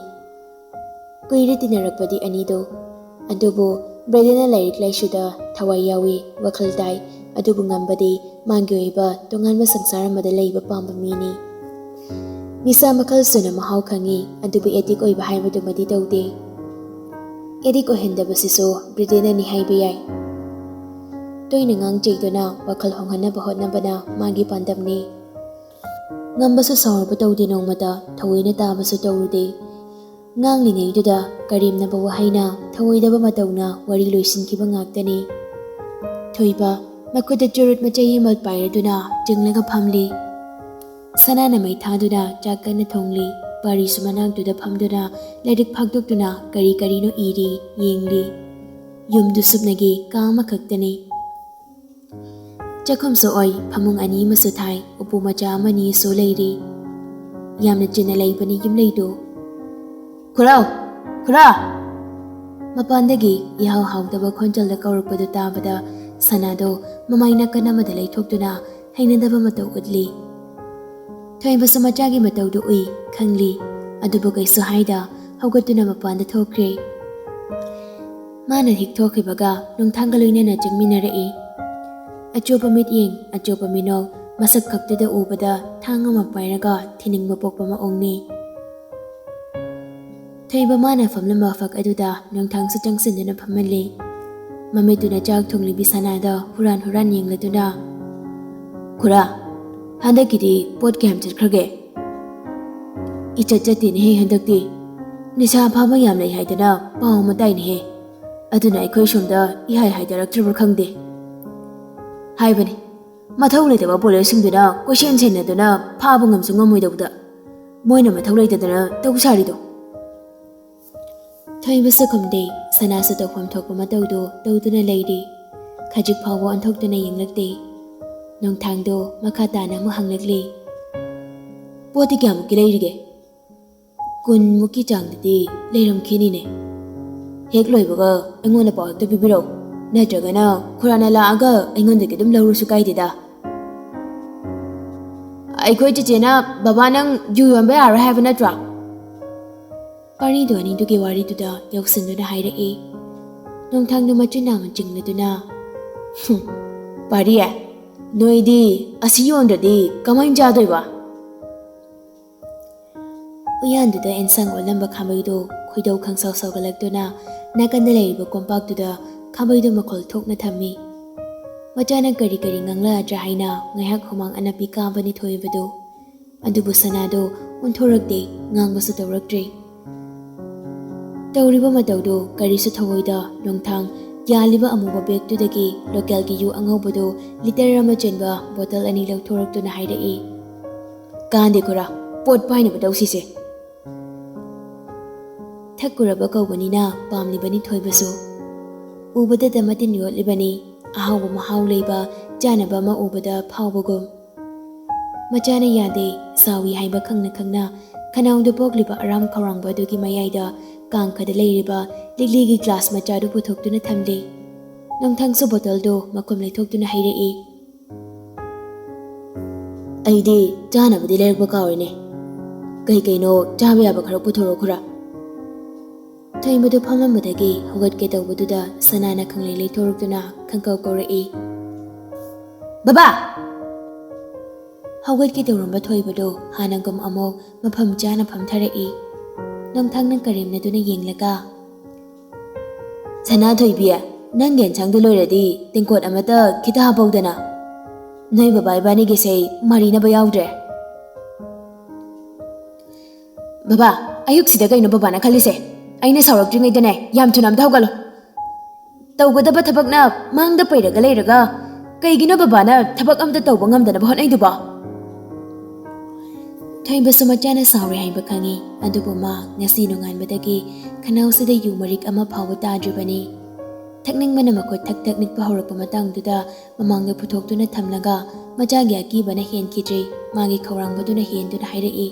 ꯀꯨꯏꯔꯦ ꯇꯤꯟꯅꯔꯛꯄꯗꯤ ꯑꯅꯤꯗꯣ꯫ ꯑꯗꯨꯕꯨ ꯕ꯭ꯔꯦꯗꯦꯟꯅ ꯂꯥꯏꯔꯤꯛ ꯂꯥꯏꯁꯨꯗ ꯊꯋꯥꯏ ꯌꯥꯎꯏ, ꯋꯥꯈꯜ ꯇꯥꯏ꯫ ꯑꯗꯨꯕꯨ ꯉꯝꯕꯗꯤ ꯃꯥꯒꯤ ꯑꯣꯏꯕ ꯇꯣꯉꯥꯟꯕ ꯁꯪꯁꯥꯔ ꯑꯃꯗ ꯂꯩꯕ ꯄꯥꯝꯕ ꯃꯤꯅꯤ꯫ ꯅꯤꯁꯥ ꯃꯈꯜ ꯁꯨꯅ ꯃꯍꯥꯎ ꯈꯪꯏ, ꯑꯗꯨꯕꯨ ꯑꯦꯗꯤꯛ ꯑꯣꯏꯕ ꯍꯥꯏꯕꯗꯨꯃꯗꯤ ꯇꯧꯗꯦ꯫ ꯑꯦꯗꯤꯛ ꯑꯣꯏꯍꯟꯗꯕꯁꯤꯁꯨ ꯕ꯭ꯔꯦꯗꯦꯟꯅꯅꯤ ꯍꯥꯏꯕ ꯌꯥꯏ꯫ ꯇꯣꯏꯅ ꯉꯥꯡ ꯆꯩꯗꯨꯅ ꯋꯥꯈꯜ ꯍꯣꯡꯍꯟꯅꯕ ꯍꯣꯠꯅꯕꯅ ꯃꯥꯒꯤ ꯄꯥꯟꯗꯝꯅꯤ꯫ ꯉꯝꯕꯁꯨ ꯁꯥꯎꯔꯕ ꯇꯧꯗꯦ ꯅꯣꯡꯃꯇ, ꯊꯑꯣꯏꯅ ꯇꯥꯕꯁꯨ ꯇꯧꯔꯨꯗꯦ꯫ ꯉꯥꯡꯂꯤꯉꯩꯗꯨꯗ ꯀꯔꯦꯝꯅꯕ ꯋꯥꯍꯩꯅ ꯊꯧꯑꯣꯏꯗꯕ ꯃꯇꯧꯅ ꯋꯥꯔꯤ ꯂꯣꯏꯁꯤꯟꯈꯤꯕ ꯉꯥꯛꯇꯅꯤ꯫ ꯊꯣꯏꯕ ꯃꯈꯨꯠꯇ ꯆꯨꯔꯨꯠ ꯃꯆꯩ ꯑꯃ ꯄꯥꯏꯔꯗꯨꯅ ꯆꯤꯡꯂꯒ ꯐꯝꯂꯤ꯫ ꯁꯅꯥꯅ ꯃꯩ ꯊꯥꯗꯨꯅ ꯆꯥꯛ ꯀꯟꯅ ꯊꯣꯡꯂꯤ꯫ ꯄꯥꯔꯤꯁꯨ ꯃꯅꯥꯛꯇꯨꯗ ꯐꯝꯗꯨꯅ ꯂꯥꯏꯔꯤꯛ ꯐꯥꯛꯇꯣꯛꯇꯨꯅ ꯀꯔꯤ ꯀꯔꯤꯅꯣ ꯏꯔꯤ, ꯌꯦꯡꯂꯤ꯫ ꯌꯨꯝꯗꯨ ꯁꯨꯞꯅꯒꯤ ꯀꯥ ꯑꯃꯈꯛꯇꯅꯤ꯫ ꯆꯥꯛꯈꯨꯝꯁꯨ ꯑꯣꯏ, ꯐꯃꯨꯡ ꯑꯅꯤ ꯑꯃꯁꯨ ꯊꯥꯏ, ꯎꯄꯨ ꯃꯆꯥ ꯑꯃꯅꯤꯁꯨ ꯂꯩꯔꯤ꯫ ꯌꯥꯝꯅ ꯆꯤꯟꯅ ꯂꯩꯕꯅꯤ ꯌꯨꯝꯂꯩꯗꯨ꯫ "ꯈꯨꯔꯥꯎ! ꯈꯨꯔꯥ!" ꯃꯄꯥꯟꯗꯒꯤ ꯏꯍꯥꯎ ꯍꯥꯎꯗꯕ ꯈꯣꯟꯖꯦꯜꯗ ꯀꯧꯔꯛꯄꯗꯨ ꯇꯥꯕꯗ ꯁꯅꯥꯗꯣ ꯃꯃꯥꯏ ꯅꯥꯀꯟ ꯑꯃꯗ ꯂꯩꯊꯣꯛꯇꯨꯅ ꯍꯩꯅꯗꯕ ꯃꯇꯧ ꯎꯠꯂꯤ꯫ ꯊꯣꯏꯕꯁꯨ ꯃꯆꯥꯒꯤ ꯃꯇꯧꯗꯨ ꯎꯏ, ꯈꯪꯂꯤ꯫ ꯑꯗꯨꯕꯨ ꯀꯩꯁꯨ ꯍꯥꯏꯗ ꯍꯧꯒꯠꯇꯨꯅ ꯃꯄꯥꯟꯗ ꯊꯣꯛꯈ꯭ꯔꯦ꯫ ꯃꯥꯅ ꯍꯦꯛ ꯊꯣꯛꯈꯤꯕꯒ ꯅꯣꯡꯊꯥꯡꯒ ꯂꯣꯏꯅꯅ ꯆꯪꯃꯤꯟꯅꯔꯛꯏ꯫ ꯑꯆꯣꯞꯄ ꯃꯤꯠꯌꯦꯡ, ꯑꯆꯣꯞꯄ ꯃꯤꯅꯣꯛ, ꯃꯁꯛ ꯈꯛꯇꯨꯗ ꯎꯕꯗ ꯊꯥꯡ ꯑꯃ ꯄꯥꯏꯔꯒ ꯊꯤꯅꯤꯡꯕ ꯄꯣꯛꯄ ꯃꯑꯣꯡꯅꯤ꯫ ꯊꯣꯏꯕ ꯃꯥꯅ ꯐꯝꯂꯝꯕ ꯐꯛ ꯑꯗꯨꯗ ꯅꯣꯡꯊꯥꯡꯁꯨ ꯆꯪꯁꯤꯟꯗꯨꯅ ꯐꯝꯍꯜꯂꯤ꯫ ꯃꯃꯤꯠꯇꯨꯅ ꯆꯥꯛ ꯊꯣꯡꯂꯤꯕꯤ ꯁꯅꯥꯗ ꯍꯨꯔꯥꯟ ꯍꯨꯔꯥꯟ ꯌꯦꯡꯂꯗꯨꯅ, "ꯈꯨꯔꯥ, ꯍꯟꯗꯛꯀꯤꯗꯤ ꯄꯣꯠ ꯀꯌꯥꯝ ꯆꯠꯈ꯭ꯔꯒꯦ?" "ꯏꯆꯠ ꯆꯠꯇꯦꯅꯦꯍꯦ ꯍꯟꯗꯛꯇꯤ꯫ ꯅꯤꯁꯥ ꯐꯥꯕ ꯌꯥꯝ ꯂꯩ ꯍꯥꯏꯗꯅ ꯄꯥꯎ ꯑꯃ ꯇꯥꯏꯅꯦꯍꯦ꯫ ꯑꯗꯨꯅ ꯑꯩꯈꯣꯏ ꯁꯣꯝꯗ ꯏꯍꯥꯏ ꯍꯥꯏꯗꯔꯛꯇ꯭ꯔꯕ꯭ꯔꯥ ꯈꯪꯗꯦ꯫ ꯍꯥꯏꯕꯅꯤ, ꯃꯊꯧ ꯂꯩꯇꯕ ꯄꯨꯂꯤꯁꯁꯤꯡꯗꯨꯅ ꯀꯣꯏꯁꯦꯟ ꯁꯦꯟꯅꯗꯨꯅ ꯐꯥꯕ ꯉꯝꯁꯨ ꯉꯝꯃꯣꯏꯗꯧꯕꯗ, ꯃꯣꯏꯅ ꯃꯊꯧ ꯂꯩꯇꯗꯅ ꯇꯧ ꯁꯥꯔꯤꯗꯣ?" ꯊꯣꯏꯕꯁꯨ ꯈꯨꯝꯗꯦ꯫ ꯁꯅꯥꯁꯨ ꯇꯧꯐꯝ ꯊꯣꯛꯄ ꯃꯇꯧꯗꯨ ꯇꯧꯗꯨꯅ ꯂꯩꯔꯤ꯫ ꯈꯖꯤꯛ ꯐꯥꯎꯕ ꯑꯣꯟꯊꯣꯛꯇꯨꯅ ꯌꯦꯡꯂꯛꯇꯦ꯫ ꯅꯣꯡꯊꯥꯡꯗꯣ ꯃꯈꯥ ꯇꯥꯅ ꯑꯃꯨꯛ ꯍꯪꯂꯛꯂꯤ, "ꯄꯣꯠꯇꯤ ꯀꯌꯥꯃꯨꯛꯀꯤ ꯂꯩꯔꯤꯒꯦ?" "ꯀꯨꯟꯃꯨꯛꯀꯤ ꯆꯥꯡꯗꯗꯤ ꯂꯩꯔꯝꯈꯤꯅꯤꯅꯦ꯫ ꯍꯦꯛ ꯂꯣꯏꯕꯒ ꯑꯩꯉꯣꯟꯗ ꯄꯥꯎ ꯍꯦꯛꯇ ꯄꯤꯕꯤꯔꯛꯎ, ꯅꯠꯇ꯭ꯔꯒꯅ ꯈꯨꯔꯥꯅ ꯂꯥꯛꯑꯒ ꯑꯩꯉꯣꯟꯗꯒꯤ ꯑꯗꯨꯝ ꯂꯧꯔꯁꯨ ꯀꯥꯏꯗꯦꯗ꯫ ꯑꯩꯈꯣꯏ ꯆꯦꯆꯦꯅ ꯕꯕꯥ ꯅꯪ ꯌꯨ ꯌꯣꯟꯕ ꯌꯥꯔꯣꯏ ꯍꯥꯏꯕ ꯅꯠꯇ꯭ꯔꯣ?" ꯄꯥꯔꯤꯗꯨ ꯑꯅꯤꯗꯨꯒꯤ ꯋꯥꯔꯤꯗꯨꯗ ꯌꯥꯎꯁꯤꯟꯗꯨꯅ ꯍꯥꯏꯔꯛꯏ꯫ ꯅꯣꯡꯊꯥꯡꯗꯨ ꯃꯆꯤꯟ ꯅꯥꯝꯃ ꯆꯤꯡꯂꯗꯨꯅ, "ꯍꯨꯝ, ꯄꯥꯔꯤ, ꯅꯣꯏꯗꯤ ꯑꯁꯤ ꯌꯣꯟꯗ꯭ꯔꯗꯤ ꯀꯃꯥꯏꯅ ꯆꯥꯗꯣꯏꯕ?" ꯎꯌꯥꯟꯗꯨꯗ ꯑꯦꯟꯁꯥꯡ ꯑꯣꯜꯂꯝꯕ ꯈꯥꯕꯩꯗꯨ ꯈꯣꯏꯗꯧ ꯈꯪꯁꯥꯎ ꯁꯥꯎꯒꯠꯂꯛꯇꯨꯅ ꯅꯥꯀꯟꯗ ꯂꯩꯔꯤꯕ ꯀꯣꯝꯄꯥꯛꯇꯨꯗ ꯈꯥꯕꯩꯗꯨ ꯃꯈꯣꯜ ꯊꯣꯛꯅ ꯊꯝꯃꯤ꯫ ꯃꯆꯥꯅ ꯀꯔꯤ ꯀꯔꯤ ꯉꯥꯡꯂꯛꯑꯗ꯭ꯔꯥ ꯍꯥꯏꯅ ꯉꯥꯏꯍꯥꯛ ꯍꯨꯃꯥꯡ ꯑꯅꯞꯄꯤ ꯀꯥꯕꯅꯤ ꯊꯣꯏꯕꯗꯨ꯫ ꯑꯗꯨꯕꯨ ꯁꯅꯥꯗꯣ ꯑꯣꯟꯊꯣꯔꯛꯇꯦ, ꯉꯥꯡꯕꯁꯨ ꯇꯧꯔꯛꯇ꯭ꯔꯦ꯫ ꯇꯧꯔꯤꯕ ꯃꯇꯧꯗꯨ ꯀꯔꯤꯁꯨ ꯊꯧꯑꯣꯏꯗ ꯅꯣꯡꯊꯥꯡ ꯌꯥꯜꯂꯤꯕ ꯑꯃꯨꯕ ꯕꯦꯒꯇꯨꯗꯒꯤ ꯂꯣꯀꯦꯜꯒꯤ ꯌꯨ ꯑꯉꯧꯕꯗꯨ ꯂꯤꯇꯔ ꯑꯃ ꯆꯟꯕ ꯕꯣꯇꯜ ꯑꯅꯤ ꯂꯧꯊꯣꯔꯛꯇꯨꯅ ꯍꯥꯏꯔꯛꯏ꯫ "ꯀꯥꯟꯗꯦ ꯈꯨꯔꯥ, ꯄꯣꯠ ꯄꯥꯏꯅꯕ ꯇꯧꯁꯤꯁꯦ꯫ ꯊꯛꯀꯨꯔꯕ ꯀꯧꯕꯅꯤꯅ ꯄꯥꯝꯂꯤꯕꯅꯤ ꯊꯣꯏꯕꯁꯨ꯫ ꯎꯕꯗꯇ ꯃꯇꯤꯟ ꯌꯣꯠꯂꯤꯕꯅꯤ, ꯑꯍꯥꯎꯕ ꯃꯍꯥꯎ ꯂꯩꯕ ꯆꯥꯅꯕ ꯑꯃ ꯎꯕꯗ ꯐꯥꯎꯕꯒꯨꯝ꯫ ꯃꯆꯥꯅ ꯌꯥꯗꯦ, ꯁꯥꯎꯏ ꯍꯥꯏꯕ ꯈꯪꯅ ꯈꯪꯅ ꯈꯅꯥꯎꯗ ꯄꯣꯛꯂꯤꯕ ꯑꯔꯥꯝ ꯈꯧꯔꯥꯡꯕ ꯑꯗꯨꯒꯤ ꯃꯌꯥꯏꯗ ꯀꯥꯡꯈꯗ ꯂꯩꯔꯤꯕ ꯂꯤꯛꯂꯤꯒꯤ ꯒ꯭ꯂꯥꯁ ꯃꯆꯥꯗꯨ ꯄꯨꯊꯣꯛꯇꯨꯅ ꯊꯝꯂꯤ꯫ ꯅꯣꯡꯊꯥꯡꯁꯨ ꯕꯣꯇꯜꯗꯨ ꯃꯈꯨꯝ ꯂꯩꯊꯣꯛꯇꯨꯅ ꯍꯩꯔꯛꯏ꯫ "ꯑꯩꯗꯤ ꯆꯥꯅꯕꯗꯤ ꯂꯩꯔꯛꯄ ꯀꯥꯎꯔꯦꯅꯦ꯫ ꯀꯩ ꯀꯩꯅꯣ ꯆꯥꯕ ꯌꯥꯕ ꯈꯔ ꯄꯨꯊꯣꯔꯛꯑꯣ ꯈꯨꯔꯥ꯫" ꯊꯣꯏꯕꯗꯨ ꯐꯝꯂꯝꯕꯗꯒꯤ ꯍꯧꯒꯠꯀꯦ ꯇꯧꯕꯗꯨꯗ ꯁꯅꯥꯅ ꯈꯪꯂꯩ ꯂꯩꯊꯣꯔꯛꯇꯨꯅ ꯈꯪꯀꯧ ꯀꯧꯔꯛꯏ꯫ "ꯕꯕꯥ!" ꯍꯧꯒꯠꯀꯦ ꯇꯧꯔꯝꯕ ꯊꯣꯏꯕꯗꯨ ꯍꯥꯟꯅꯒꯨꯝ ꯑꯃꯨꯛ ꯃꯐꯝ ꯆꯥꯅ ꯐꯝꯊꯔꯛꯏ꯫ ꯅꯣꯡꯊꯥꯡꯅ ꯀꯔꯦꯝꯅꯗꯨꯅ ꯌꯦꯡꯂꯒ, "ꯁꯅꯥꯊꯣꯏꯕꯤ, ꯅꯪꯒꯤ ꯑꯦꯟꯁꯥꯡꯗꯨ ꯂꯣꯏꯔꯗꯤ ꯇꯦꯡꯀꯣꯠ ꯑꯃꯠꯇ ꯈꯤꯇ ꯍꯥꯞꯄꯧꯗꯅ꯫ ꯅꯣꯏ ꯕꯕꯥ ꯏꯕꯥꯅꯤꯒꯤꯁꯦ ꯃꯔꯤꯅꯕ ꯌꯥꯎꯗ꯭ꯔꯦ꯫" "ꯕꯕꯥ, ꯑꯌꯨꯛꯁꯤꯗ ꯀꯩꯅꯣ ꯕꯕꯥꯅ ꯈꯜꯂꯤꯁꯦ? ꯑꯩꯅ ꯁꯥꯎꯔꯛꯇ꯭ꯔꯤꯉꯩꯗꯅꯦ ꯌꯥꯝ ꯊꯨꯅ ꯑꯝꯇ ꯍꯧꯒꯠꯂꯣ꯫ ꯇꯧꯒꯗꯕ ꯊꯕꯛꯅ ꯃꯥꯡꯗ ꯄꯩꯔꯒ ꯂꯩꯔꯒ ꯀꯩꯒꯤꯅꯣ ꯕꯕꯥꯅ ꯊꯕꯛ ꯑꯝꯇ ꯇꯧꯕ ꯉꯝꯗꯅꯕ ꯍꯣꯠꯅꯩꯗꯨꯕꯣ?" ꯊꯣꯏꯕꯁꯨ ꯃꯆꯥꯅ ꯁꯥꯎꯔꯦ ꯍꯥꯏꯕ ꯈꯪꯉꯤ, ꯑꯗꯨꯕꯨ ꯃꯥ ꯉꯁꯤ ꯅꯣꯡꯉꯥꯟꯕꯗꯒꯤ ꯈꯅꯥꯎꯁꯤꯗ ꯌꯨ ꯃꯔꯤꯛ ꯑꯃ ꯐꯥꯎꯕ ꯇꯥꯗ꯭ꯔꯤꯕꯅꯤ꯫ ꯊꯛꯅꯤꯡꯕꯅ ꯃꯈꯨꯠ ꯊꯛ ꯊꯛ ꯅꯤꯛꯄ ꯍꯧꯔꯛꯄ ꯃꯇꯥꯡꯗꯨꯗ ꯃꯃꯥꯡꯗ ꯄꯨꯊꯣꯛꯇꯨꯅ ꯊꯝꯂꯒ ꯃꯆꯥꯒꯤ ꯑꯀꯤꯕꯅ ꯍꯦꯟꯈꯤꯗ꯭ꯔꯤ, ꯃꯥꯒꯤ ꯈꯧꯔꯥꯡꯕꯗꯨꯅ ꯍꯦꯟꯗꯨꯅ ꯍꯥꯏꯔꯛꯏ꯫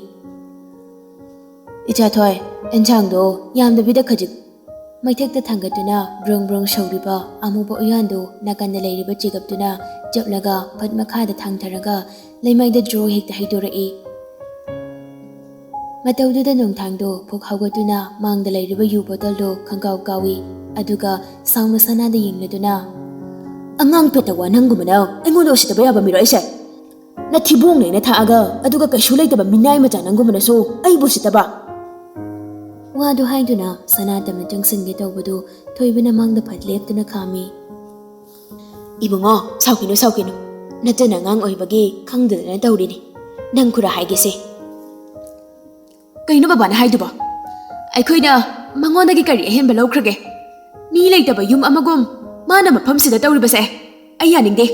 "ꯏꯆꯥꯊꯣꯏ, ꯑꯦꯟꯁꯥꯡꯗꯣ ꯌꯥꯝꯗꯕꯤꯗ ꯈꯖꯤꯛ ꯃꯩꯊꯛꯇ ꯊꯥꯡꯒꯠꯇꯨꯅ ꯕ꯭ꯔꯣꯡ ꯕ꯭ꯔꯣꯡ ꯁꯧꯔꯤꯕ ꯑꯃꯨꯕ ꯎꯌꯥꯟꯗꯨ ꯅꯥꯀꯟꯗ ꯂꯩꯔꯤꯕ ꯆꯤꯒꯞꯇꯨꯅ ꯆꯞꯂꯒ ꯐꯠ ꯃꯈꯥꯗ ꯊꯥꯡꯊꯔꯒ ꯂꯩꯃꯥꯏꯗ ꯖ꯭ꯔꯣ ꯍꯦꯛꯇ ꯍꯩꯗꯣꯔꯛꯏ꯫ ꯃꯇꯧꯗꯨꯗ ꯅꯣꯡꯊꯥꯡꯗꯨ ꯐꯨꯛ ꯍꯧꯒꯠꯇꯨꯅ ꯃꯥꯡꯗ ꯂꯩꯔꯤꯕ ꯌꯨ ꯕꯣꯇꯜꯗꯨ ꯈꯪꯀꯥꯎ ꯀꯥꯎꯏ, ꯑꯗꯨꯒ ꯁꯥꯎꯅ ꯁꯅꯥꯗ ꯌꯦꯡꯂꯗꯨꯅ, "ꯑꯉꯥꯡ ꯄꯦꯠꯇ ꯋꯥ ꯅꯪꯒꯨꯝꯕꯅ ꯑꯩꯉꯣꯟꯗ ꯎꯁꯤꯠꯇꯕ ꯌꯥꯕ ꯃꯤꯔꯣ ꯑꯩꯁꯦ? ꯅꯊꯤꯕꯣꯡꯅꯦꯅ ꯊꯥꯛꯑꯒ ꯑꯗꯨꯒ ꯀꯩꯁꯨ ꯂꯩꯇꯕ ꯃꯤꯅꯥꯏ ꯃꯆꯥ ꯅꯪꯒꯨꯝꯕꯅꯁꯨ ꯑꯩꯕꯨ ꯎꯁꯤꯠꯇꯕ?" ꯋꯥꯗꯨ ꯍꯥꯏꯗꯨꯅ ꯁꯅꯥ ꯇꯝꯅ ꯆꯪꯁꯤꯟꯒꯦ ꯇꯧꯕꯗꯨ ꯊꯣꯏꯕꯅ ꯃꯥꯡꯗ ꯐꯠ ꯂꯦꯞꯇꯨꯅ ꯈꯥꯝꯃꯤ꯫ "ꯏꯕꯨꯡꯉꯣ, ꯁꯥꯎꯈꯤꯅꯨ, ꯁꯥꯎꯈꯤꯅꯨ꯫ ꯅꯆꯟ ꯑꯉꯥꯡ ꯑꯣꯏꯕꯒꯤ ꯈꯪꯗꯗꯅ ꯇꯧꯔꯤꯅꯤ꯫ ꯅꯪ ꯈꯨꯔꯥ ꯍꯥꯏꯒꯦꯁꯦ꯫" "ꯀꯩꯅꯣ ꯕꯕꯥꯅ ꯍꯥꯏꯗꯨꯕꯣ? ꯑꯩꯈꯣꯏꯅ ꯃꯉꯣꯟꯗꯒꯤ ꯀꯔꯤ ꯑꯍꯦꯟꯕ ꯂꯧꯈ꯭ꯔꯒꯦ? ꯃꯤ ꯂꯩꯇꯕ ꯌꯨꯝ ꯑꯃꯒꯨꯝ ꯃꯥꯅ ꯃꯐꯝꯁꯤꯗ ꯇꯧꯔꯤꯕꯁꯦ ꯑꯩ ꯌꯥꯅꯤꯡꯗꯦ꯫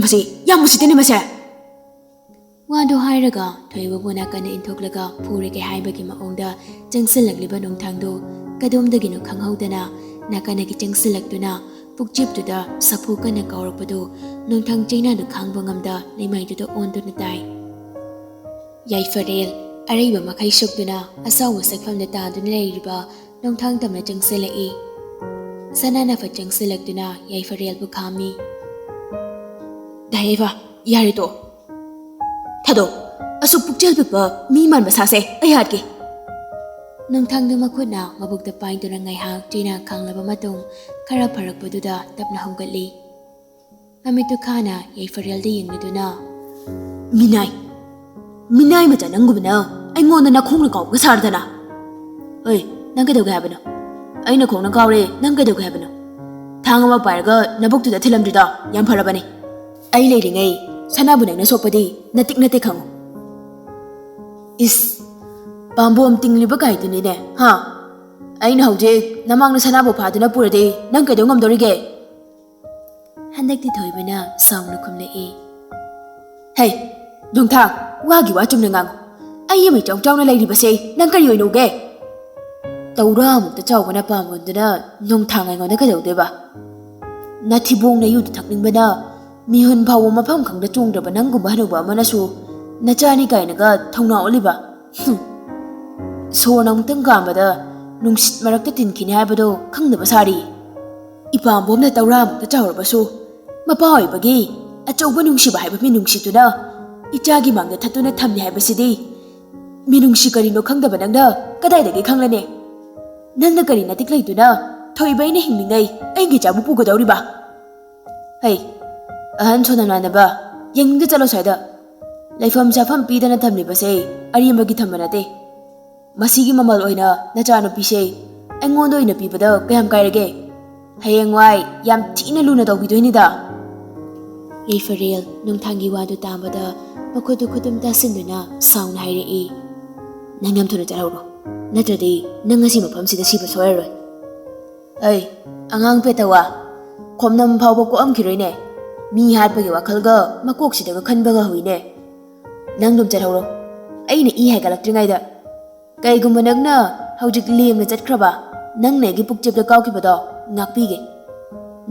ꯃꯁꯤ ꯌꯥꯝ ꯎꯁꯤꯠꯇꯦꯅꯦ ꯃꯁꯦ꯫ ꯋꯥꯗꯨ ꯍꯥꯏꯔꯒ ꯊꯣꯏꯕꯕꯨ ꯅꯥꯀꯟꯗ ꯏꯟꯊꯣꯛꯂꯒ ꯐꯨꯔꯒꯦ ꯍꯥꯏꯕꯒꯤ ꯃꯑꯣꯡꯗ ꯆꯪꯁꯤꯜꯂꯛꯂꯤꯕ ꯅꯣꯡꯊꯥꯡꯗꯨ ꯀꯗꯣꯝꯗꯒꯤꯅꯣ ꯈꯪꯍꯧꯗꯅ ꯅꯥꯀꯟꯗꯒꯤ ꯆꯪꯁꯤꯜꯂꯛꯇꯨꯅ ꯄꯨꯛꯆꯦꯞꯇꯨꯗ ꯁꯥꯐꯨ ꯀꯟꯅ ꯀꯥꯎꯔꯛꯄꯗꯨ ꯅꯣꯡꯊꯥꯡ ꯆꯩꯅꯥꯗꯨ ꯈꯥꯡꯕ ꯉꯝꯗ ꯂꯩꯃꯥꯏꯗꯨꯗ ꯑꯣꯟꯗꯨꯅ ꯇꯥꯏ꯫ ꯌꯥꯏꯐꯔꯦꯜ ꯑꯔꯩꯕ ꯃꯈꯩ ꯁꯣꯛꯇꯨꯅ ꯑꯁꯥꯎꯕ ꯁꯛꯐꯝꯗ ꯇꯥꯗꯨꯅ ꯂꯩꯔꯤꯕ ꯅꯣꯡꯊꯥꯡ ꯇꯝꯅ ꯆꯪꯁꯤꯜꯂꯛꯏ꯫ ꯁꯅꯥꯅ ꯐꯠ ꯆꯪꯁꯤꯜꯂꯛꯇꯨꯅ ꯌꯥꯏꯐꯔꯦꯜꯕꯨ ꯈꯥꯝꯃꯤ꯫ ꯗꯥ ꯌꯥꯏꯐ, ꯌꯥꯔꯦ ꯇꯣ꯫ ꯊꯥꯗꯣꯛ꯫ ꯑꯁꯨꯛ ꯄꯨꯛꯆꯦꯜ ꯄꯤꯛꯄ ꯃꯤ ꯃꯥꯟꯕ ꯁꯥꯁꯦ ꯑꯩ ꯍꯥꯠꯀꯦ꯫ ꯅꯣꯡꯊꯥꯡꯗꯨ ꯃꯈꯨꯠꯅ ꯃꯕꯨꯛꯇ ꯄꯥꯏꯗꯨꯅ ꯉꯥꯏꯍꯥꯛ ꯆꯩꯅꯥ ꯈꯥꯡꯂꯕ ꯃꯇꯨꯡ ꯈꯔ ꯐꯔꯛꯄꯗꯨꯗ ꯇꯞꯅ ꯍꯧꯒꯠꯂꯤ꯫ ꯃꯃꯤꯠꯇꯨ ꯈꯥꯅ ꯌꯥꯏꯐꯔꯦꯜꯗ ꯌꯦꯡꯂꯗꯨꯅ, ꯃꯤꯅꯥꯏ, ꯃꯤꯅꯥꯏ ꯃꯆꯥ ꯅꯪꯒꯨꯝꯕꯅ ꯑꯩꯉꯣꯟꯗ ꯅꯈꯣꯡꯅ ꯀꯥꯎꯕꯒ ꯁꯥꯔꯗꯅ꯫ ꯍꯣꯏ, ꯅꯪ ꯀꯩꯗꯧꯒꯦ ꯍꯥꯏꯕꯅꯣ? ꯑꯩꯅ ꯈꯣꯡꯅ ꯀꯥꯎꯔꯦ, ꯅꯪ ꯀꯩꯗꯧꯒꯦ ꯍꯥꯏꯕꯅꯣ? ꯊꯥꯡ ꯑꯃ ꯄꯥꯏꯔꯒ ꯅꯕꯨꯛꯇꯨꯗ ꯊꯤꯜꯂꯝꯗ꯭ꯔꯤꯗꯣ ꯌꯥꯝ ꯐꯔꯕꯅꯦ꯫ ꯑꯩ ꯂꯩꯔꯤꯉꯩ ꯁꯅꯥꯕꯨ ꯅꯪꯅ ꯁꯣꯛꯄꯗꯤ ꯅꯇꯤꯛ ꯅꯠꯇꯦ ꯈꯪꯉꯨ꯫ ꯏꯁ, ꯄꯥꯝꯕꯣꯝ ꯇꯤꯡꯂꯤꯕ ꯀꯥꯏꯗꯨꯅꯤꯅꯦ, ꯍꯥ? ꯑꯩꯅ ꯍꯧꯖꯤꯛ ꯅꯃꯥꯡꯗ ꯁꯅꯥꯕꯨ ꯐꯥꯗꯨꯅ ꯄꯨꯔꯗꯤ ꯅꯪ ꯀꯩꯗꯧ ꯉꯝꯗꯧꯔꯤꯒꯦ? ꯍꯟꯗꯛꯇꯤ ꯊꯣꯏꯕꯅ ꯁꯥꯎꯅ ꯈꯨꯝꯂꯛꯏ꯫ ꯍꯩ, ꯅꯣꯡꯊꯥꯡ, ꯋꯥꯒꯤ ꯋꯥ ꯆꯨꯝꯅ ꯉꯥꯡꯉꯨ꯫ ꯑꯩ ꯑꯃ ꯏꯆꯥꯎ ꯆꯥꯎꯅ ꯂꯩꯔꯤꯕꯁꯦ ꯅꯪ ꯀꯔꯤ ꯑꯣꯏꯅ ꯎꯒꯦ? ꯇꯧꯔꯥꯃꯨꯛꯇ ꯆꯥꯎꯕꯅ ꯄꯥꯝꯕꯣꯝꯗꯨꯅ ꯅꯣꯡꯊꯥꯡ ꯑꯩꯉꯣꯟꯗ ꯀꯩꯗꯧꯗꯣꯏꯕ? ꯅꯊꯤꯕꯣꯡ ꯅꯌꯨꯗ ꯊꯛꯅꯤꯡꯕꯅ ꯃꯤꯍꯨꯟ ꯐꯥꯎꯕ ꯃꯐꯝ ꯈꯪꯗ ꯆꯣꯡꯗ꯭ꯔꯕ ꯅꯪꯒꯨꯝꯕ ꯍꯅꯨꯕ ꯑꯃꯅꯁꯨ ꯅꯆꯥꯅꯤ ꯀꯥꯏꯅꯒ ꯊꯧꯅꯥ ꯎꯠꯂꯤꯕ? ꯍꯨꯝ꯫ ꯁꯣꯔꯅ ꯑꯃꯨꯛꯇꯪ ꯀꯥꯝꯕꯗ ꯅꯨꯡꯁꯤꯠ ꯃꯔꯛꯇ ꯇꯤꯟꯈꯤꯅꯤ ꯍꯥꯏꯕꯗꯣ ꯈꯪꯗꯕ ꯁꯥꯔꯤ꯫ ꯏꯄꯥꯝꯕꯣꯝꯅ ꯇꯧꯔꯥꯃꯨꯛꯇ ꯆꯥꯎꯔꯕꯁꯨ ꯃꯄꯥ ꯑꯣꯏꯕꯒꯤ ꯑꯆꯧꯕ ꯅꯨꯡꯁꯤꯕ ꯍꯥꯏꯕ ꯃꯤꯅꯨꯡꯁꯤꯗꯨꯅ ꯏꯆꯥꯒꯤ ꯃꯥꯡꯗ ꯊꯠꯇꯨꯅ ꯊꯝꯂꯤ ꯍꯥꯏꯕꯁꯤꯗꯤ ꯃꯤꯅꯨꯡꯁꯤ ꯀꯔꯤꯅꯣ ꯈꯪꯗꯕ ꯅꯪꯅ ꯀꯗꯥꯏꯗꯒꯤ ꯈꯪꯂꯅꯤ? ꯅꯪꯅ ꯀꯔꯤ ꯅꯇꯤꯛ ꯂꯩꯗꯨꯅ ꯊꯣꯏꯕ ꯑꯩꯅ ꯍꯤꯡꯂꯤꯉꯩ ꯑꯩꯒꯤ ꯏꯆꯥꯕꯨ ꯄꯨꯒꯗꯧꯔꯤꯕ? ꯍꯩ, ꯑꯍꯟ ꯁꯣꯟꯅ ꯅꯥꯅꯕ ꯌꯦꯡꯅꯤꯡꯗ ꯆꯠꯂꯣ ꯁ꯭ꯋꯥꯏꯗ꯫ ꯂꯩꯐꯝ ꯆꯥꯐꯝ ꯄꯤꯗꯅ ꯊꯝꯂꯤꯕꯁꯦ ꯑꯔꯦꯝꯕꯒꯤ ꯊꯝꯕ ꯅꯠꯇꯦ꯫ ꯃꯁꯤꯒꯤ ꯃꯃꯜ ꯑꯣꯏꯅ ꯅꯆꯥꯅꯨꯄꯤꯁꯦ ꯑꯩꯉꯣꯟꯗ ꯑꯣꯏꯅ ꯄꯤꯕꯗ ꯀꯌꯥꯝ ꯀꯥꯏꯔꯒꯦ? ꯍꯌꯦꯡꯋꯥꯏ ꯌꯥꯝ ꯊꯤꯅ ꯂꯨꯅ ꯇꯧꯕꯤꯗꯣꯏꯅꯤꯗ꯫ ꯌꯥꯏꯐꯔꯦꯜ ꯅꯣꯡꯊꯥꯡꯒꯤ ꯋꯥꯗꯨ ꯇꯥꯕꯗ ꯃꯈꯨꯠꯇꯨ ꯈꯨꯇꯨꯝ ꯇꯥꯁꯤꯟꯗꯨꯅ ꯁꯥꯎꯅ ꯍꯥꯏꯔꯛꯏ, ꯅꯪ ꯌꯥꯝ ꯊꯨꯅ ꯆꯠꯍꯧꯔꯣ꯫ ꯅꯠꯇ꯭ꯔꯗꯤ ꯅꯪ ꯉꯁꯤ ꯃꯐꯝꯁꯤꯗ ꯁꯤꯕ ꯁꯣꯏꯔꯔꯣꯏ꯫ ꯑꯩ, ꯑꯉꯥꯡ ꯄꯦꯇꯋꯥ, ꯈꯣꯝꯅꯝ ꯐꯥꯎꯕ ꯀꯣꯛꯑꯝꯈꯤꯔꯣꯏꯅꯦ꯫ ꯃꯤ ꯍꯥꯠꯄꯒꯤ ꯋꯥꯈꯜꯒ ꯃꯀꯣꯛꯁꯤꯗꯒ ꯈꯟꯕꯒ ꯍꯧꯏꯅꯦ꯫ ꯅꯪ ꯑꯗꯨꯝ ꯆꯠꯍꯧꯔꯣ, ꯑꯩꯅ ꯏ ꯍꯥꯏꯒꯠꯂꯛꯇ꯭ꯔꯤꯉꯩꯗ꯫ ꯀꯩꯒꯨꯝꯕ ꯅꯪꯅ ꯍꯧꯖꯤꯛ ꯂꯦꯝꯅ ꯆꯠꯈ꯭ꯔꯕ, ꯅꯪꯅ ꯑꯩꯒꯤ ꯄꯨꯛꯆꯦꯞꯇ ꯀꯥꯎꯈꯤꯕꯗꯣ ꯉꯥꯛꯄꯤꯒꯦ꯫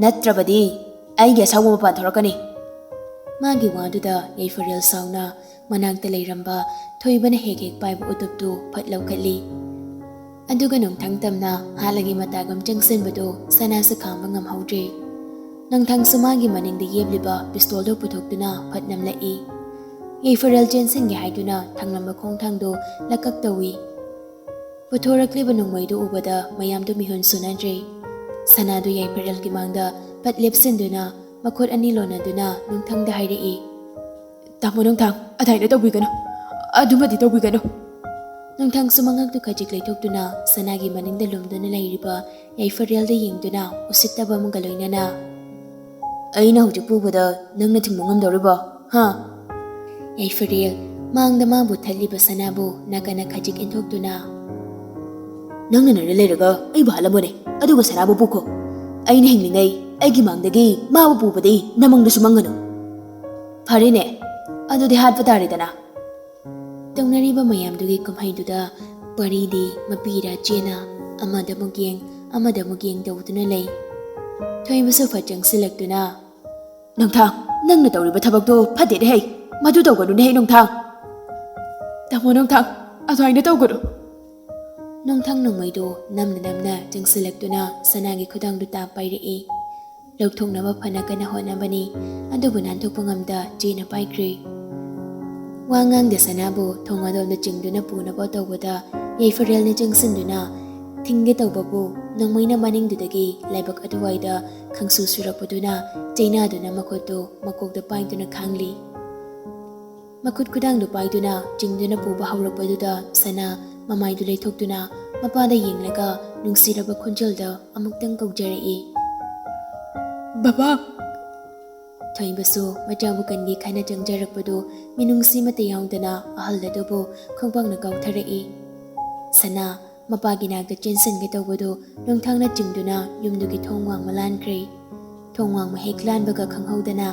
ꯅꯠꯇ꯭ꯔꯕꯗꯤ ꯑꯩꯒꯤ ꯑꯁꯥꯎꯕ ꯃꯄꯥꯟ ꯊꯣꯔꯛꯀꯅꯤ꯫ ꯃꯥꯒꯤ ꯋꯥꯗꯨꯗ ꯌꯥꯏꯐꯔꯦꯜ ꯁꯥꯎꯅ ꯃꯅꯥꯛꯇ ꯂꯩꯔꯝꯕ ꯊꯣꯏꯕꯅ ꯍꯦꯛ ꯍꯦꯛ ꯄꯥꯏꯕ ꯎꯇꯨꯞꯇꯨ ꯐꯠ ꯂꯧꯈꯠꯂꯤ꯫ ꯑꯗꯨꯒ ꯅꯣꯡꯊꯪ ꯇꯝꯅ ꯍꯥꯠꯂꯒꯤ ꯃꯇꯥꯒꯨꯝ ꯆꯪꯁꯤꯟꯕꯗꯨ ꯁꯅꯥꯁꯨ ꯈꯥꯡꯕ ꯉꯝꯍꯧꯗ꯭ꯔꯦ꯫ ꯅꯣꯡꯊꯪꯁꯨ ꯃꯥꯒꯤ ꯃꯅꯤꯡꯗ ꯌꯦꯞꯂꯤꯕ ꯄꯤꯁꯇꯣꯜꯗꯨ ꯄꯨꯊꯣꯛꯇꯨꯅ ꯐꯠ ꯅꯝꯂꯛꯏ꯫ ꯌꯥꯏꯐꯔꯦꯜ ꯆꯦꯟꯁꯤꯟꯒꯦ ꯍꯥꯏꯗꯨꯅ ꯊꯪꯂꯝꯕ ꯈꯣꯡꯊꯥꯡꯗꯨ ꯂꯀꯛ ꯇꯧꯏ꯫ ꯄꯨꯊꯣꯔꯛꯂꯤꯕ ꯅꯣꯡꯃꯩꯗꯨ ꯎꯕꯗ ꯃꯌꯥꯝꯗꯨ ꯃꯤꯍꯨꯟ ꯁꯨꯅꯗ꯭ꯔꯦ꯫ ꯁꯅꯥꯗꯨ ꯌꯥꯏꯐꯔꯦꯜꯒꯤ ꯃꯥꯡꯗ ꯐꯠ ꯂꯦꯞꯁꯤꯟꯗꯨꯅ ꯃꯈꯨꯠ ꯑꯅꯤ ꯂꯣꯟꯅꯗꯨꯅ ꯅꯣꯡꯊꯪꯗ ꯍꯥꯏꯔꯛꯏ, "ꯇꯥꯃꯣ ꯅꯣꯡꯊꯥꯡ, ꯑꯗꯥꯏꯅ ꯇꯧꯕꯤꯒꯅꯨ, ꯑꯗꯨꯃꯗꯤ ꯇꯧꯕꯤꯒꯅꯨ꯫" ꯅꯣꯡꯊꯥꯡꯁꯨ ꯃꯉꯛꯇꯨ ꯈꯖꯤꯛ ꯂꯩꯊꯣꯛꯇꯨꯅ ꯁꯅꯥꯒꯤ ꯃꯅꯤꯡꯗ ꯂꯨꯝꯗꯨꯅ ꯂꯩꯔꯤꯕ ꯌꯥꯏꯐꯔꯦꯜꯗ ꯌꯦꯡꯗꯨꯅ ꯎꯁꯤꯠꯇꯕ ꯑꯃꯒ ꯂꯣꯏꯅꯅ, "ꯑꯩꯅ ꯍꯧꯖꯤꯛ ꯄꯨꯕꯗ ꯅꯪꯅ ꯊꯤꯡꯕ ꯉꯝꯗꯧꯔꯤꯕꯣ, ꯍꯥ?" ꯌꯥꯏꯐꯔꯦꯜ, ꯃꯥꯡꯗ ꯃꯥꯕꯨ ꯊꯠꯂꯤꯕ ꯁꯅꯥꯕꯨ ꯅꯥꯀꯟꯅ ꯈꯖꯤꯛ ꯏꯟꯊꯣꯛꯇꯨꯅ, "ꯅꯪꯅ ꯅꯔ ꯂꯩꯔꯒ ꯑꯩꯕꯨ ꯍꯥꯠꯂꯝꯃꯣꯅꯦ, ꯑꯗꯨꯒ ꯁꯅꯥꯕꯨ ꯄꯨꯈꯣ꯫ ꯑꯩꯅ ꯍꯤꯡꯂꯤꯉꯩ ꯑꯩꯒꯤ ꯃꯥꯡꯗꯒꯤ ꯃꯥꯕꯨ ꯄꯨꯕꯗꯤ ꯅꯃꯪꯗꯁꯨ ꯃꯪꯒꯅꯨ꯫" "ꯐꯔꯦꯅꯦ, ꯑꯗꯨꯗꯤ ꯍꯥꯠꯄ ꯇꯥꯔꯦꯗꯅ꯫" ꯇꯧꯅꯔꯤꯕ ꯃꯌꯥꯝꯗꯨꯒꯤ ꯀꯨꯝꯍꯩꯗꯨꯗ ꯄꯔꯤꯗꯤ ꯃꯄꯤꯔ ꯆꯦꯅ ꯑꯃꯗ ꯑꯃꯨꯛ ꯌꯦꯡ, ꯑꯃꯗ ꯑꯃꯨꯛ ꯌꯦꯡ ꯇꯧꯗꯨꯅ ꯂꯩ꯫ ꯊꯣꯏꯕꯁꯨ ꯐꯠ ꯆꯪꯁꯤꯜꯂꯛꯇꯨꯅ, "ꯅꯣꯡꯊꯥꯡ, ꯅꯪꯅ ꯇꯧꯔꯤꯕ ꯊꯕꯛꯇꯣ ꯐꯠꯇꯦꯅꯦ ꯍꯩ꯫ ꯃꯗꯨ ꯇꯧꯒꯅꯨꯅꯦ ꯍꯩ ꯅꯣꯡꯊꯥꯡ꯫ ꯇꯥꯃꯣ ꯅꯣꯡꯊꯥꯡ, ꯑꯗꯨꯃꯥꯏꯅ ꯇꯧꯒꯅꯨ꯫" ꯅꯣꯡꯊꯥꯡ ꯅꯣꯡꯃꯩꯗꯨ ꯅꯝꯅ ꯅꯝꯅ ꯆꯪꯁꯤꯜꯂꯛꯇꯨꯅ ꯁꯅꯥꯒꯤ ꯈꯨꯗꯥꯡꯗꯨ ꯇꯥꯞ ꯄꯥꯏꯔꯛꯏ꯫ ꯂꯧꯊꯣꯛꯅꯕ ꯐꯅ ꯀꯟꯅ ꯍꯣꯠꯅꯕꯅꯤ, ꯑꯗꯨꯕꯨ ꯅꯥꯟꯊꯣꯛꯄ ꯉꯝꯗ ꯆꯦꯅ ꯄꯥꯏꯈ꯭ꯔꯦ꯫ ꯋꯥ ꯉꯥꯡꯗ ꯁꯅꯥꯕꯨ ꯊꯣꯡ ꯑꯗꯣꯝꯗ ꯆꯤꯡꯗꯨꯅ ꯄꯨꯅꯕ ꯇꯧꯕꯗ ꯌꯥꯏꯐꯔꯦꯜꯅ ꯆꯪꯁꯤꯟꯗꯨꯅ ꯊꯤꯡꯒꯦ ꯇꯧꯕꯕꯨ ꯅꯣꯡꯃꯩꯅ ꯃꯅꯤꯡꯗꯨꯗꯒꯤ ꯂꯥꯏꯕꯛ ꯑꯗꯨꯋꯥꯏꯗ ꯈꯪꯁꯨ ꯁꯨꯔꯛꯄꯗꯨꯅ ꯆꯩꯅꯥꯗꯨꯅ ꯃꯈꯨꯠꯇꯨ ꯃꯀꯣꯛꯇ ꯄꯥꯏꯗꯨꯅ ꯈꯥꯡꯂꯤ꯫ ꯃꯈꯨꯠ ꯈꯨꯗꯥꯡꯗꯨ ꯄꯥꯏꯗꯨꯅ ꯆꯤꯡꯗꯨꯅ ꯄꯨꯕ ꯍꯧꯔꯛꯄꯗꯨꯗ ꯁꯅꯥ ꯃꯃꯥꯏꯗꯨ ꯂꯩꯊꯣꯛꯇꯨꯅ ꯃꯄꯥꯗ ꯌꯦꯡꯂꯒ ꯅꯨꯡꯁꯤꯔꯕ ꯈꯣꯟꯖꯦꯜꯗ ꯑꯃꯨꯛꯇꯪ ꯀꯧꯖꯔꯛꯏ, "ꯕꯕꯥ!" ꯊꯣꯏꯕꯁꯨ ꯃꯆꯥꯕꯨ ꯀꯟꯒꯦ ꯈꯟꯅ ꯆꯪꯖꯔꯛꯄꯗꯨ ꯃꯤꯅꯨꯡꯁꯤ ꯑꯃꯠꯇ ꯌꯥꯎꯗꯅ ꯑꯍꯜ ꯑꯗꯨꯕꯨ ꯈꯣꯡꯄꯥꯛꯅ ꯀꯥꯎꯊꯔꯛꯏ꯫ ꯁꯅꯥ ꯃꯄꯥꯒꯤ ꯅꯥꯛꯇ ꯆꯦꯟꯁꯤꯟꯒꯦ ꯇꯧꯕꯗꯨ ꯅꯣꯡꯊꯥꯡꯅ ꯆꯤꯡꯗꯨꯅ ꯌꯨꯝꯗꯨꯒꯤ ꯊꯣꯡ ꯋꯥꯡꯃ ꯂꯥꯟꯈ꯭ꯔꯦ꯫ ꯊꯣꯡ ꯋꯥꯡꯃ ꯍꯦꯛ ꯂꯥꯟꯕꯒ ꯈꯪꯍꯧꯗꯅ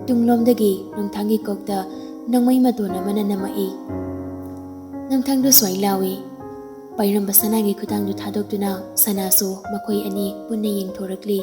ꯇꯨꯡꯂꯣꯝꯗꯒꯤ ꯅꯣꯡꯊꯥꯡꯒꯤ ꯀꯣꯛꯇ ꯅꯣꯡꯃꯩ ꯃꯇꯣꯟ ꯑꯃꯅ ꯅꯝꯃꯛꯏ꯫ ꯅꯣꯡꯊꯥꯡꯗꯨ ꯁ꯭ꯋꯥꯏ ꯂꯥꯎꯏ꯫ ꯄꯥꯏꯔꯝꯕ ꯁꯅꯥꯒꯤ ꯈꯨꯗꯥꯡꯗꯨ ꯊꯥꯗꯣꯛꯇꯨꯅ ꯁꯅꯥꯁꯨ ꯃꯈꯣꯏ ꯑꯅꯤ ꯄꯨꯟꯅ ꯌꯦꯡꯊꯣꯔꯛꯂꯤ꯫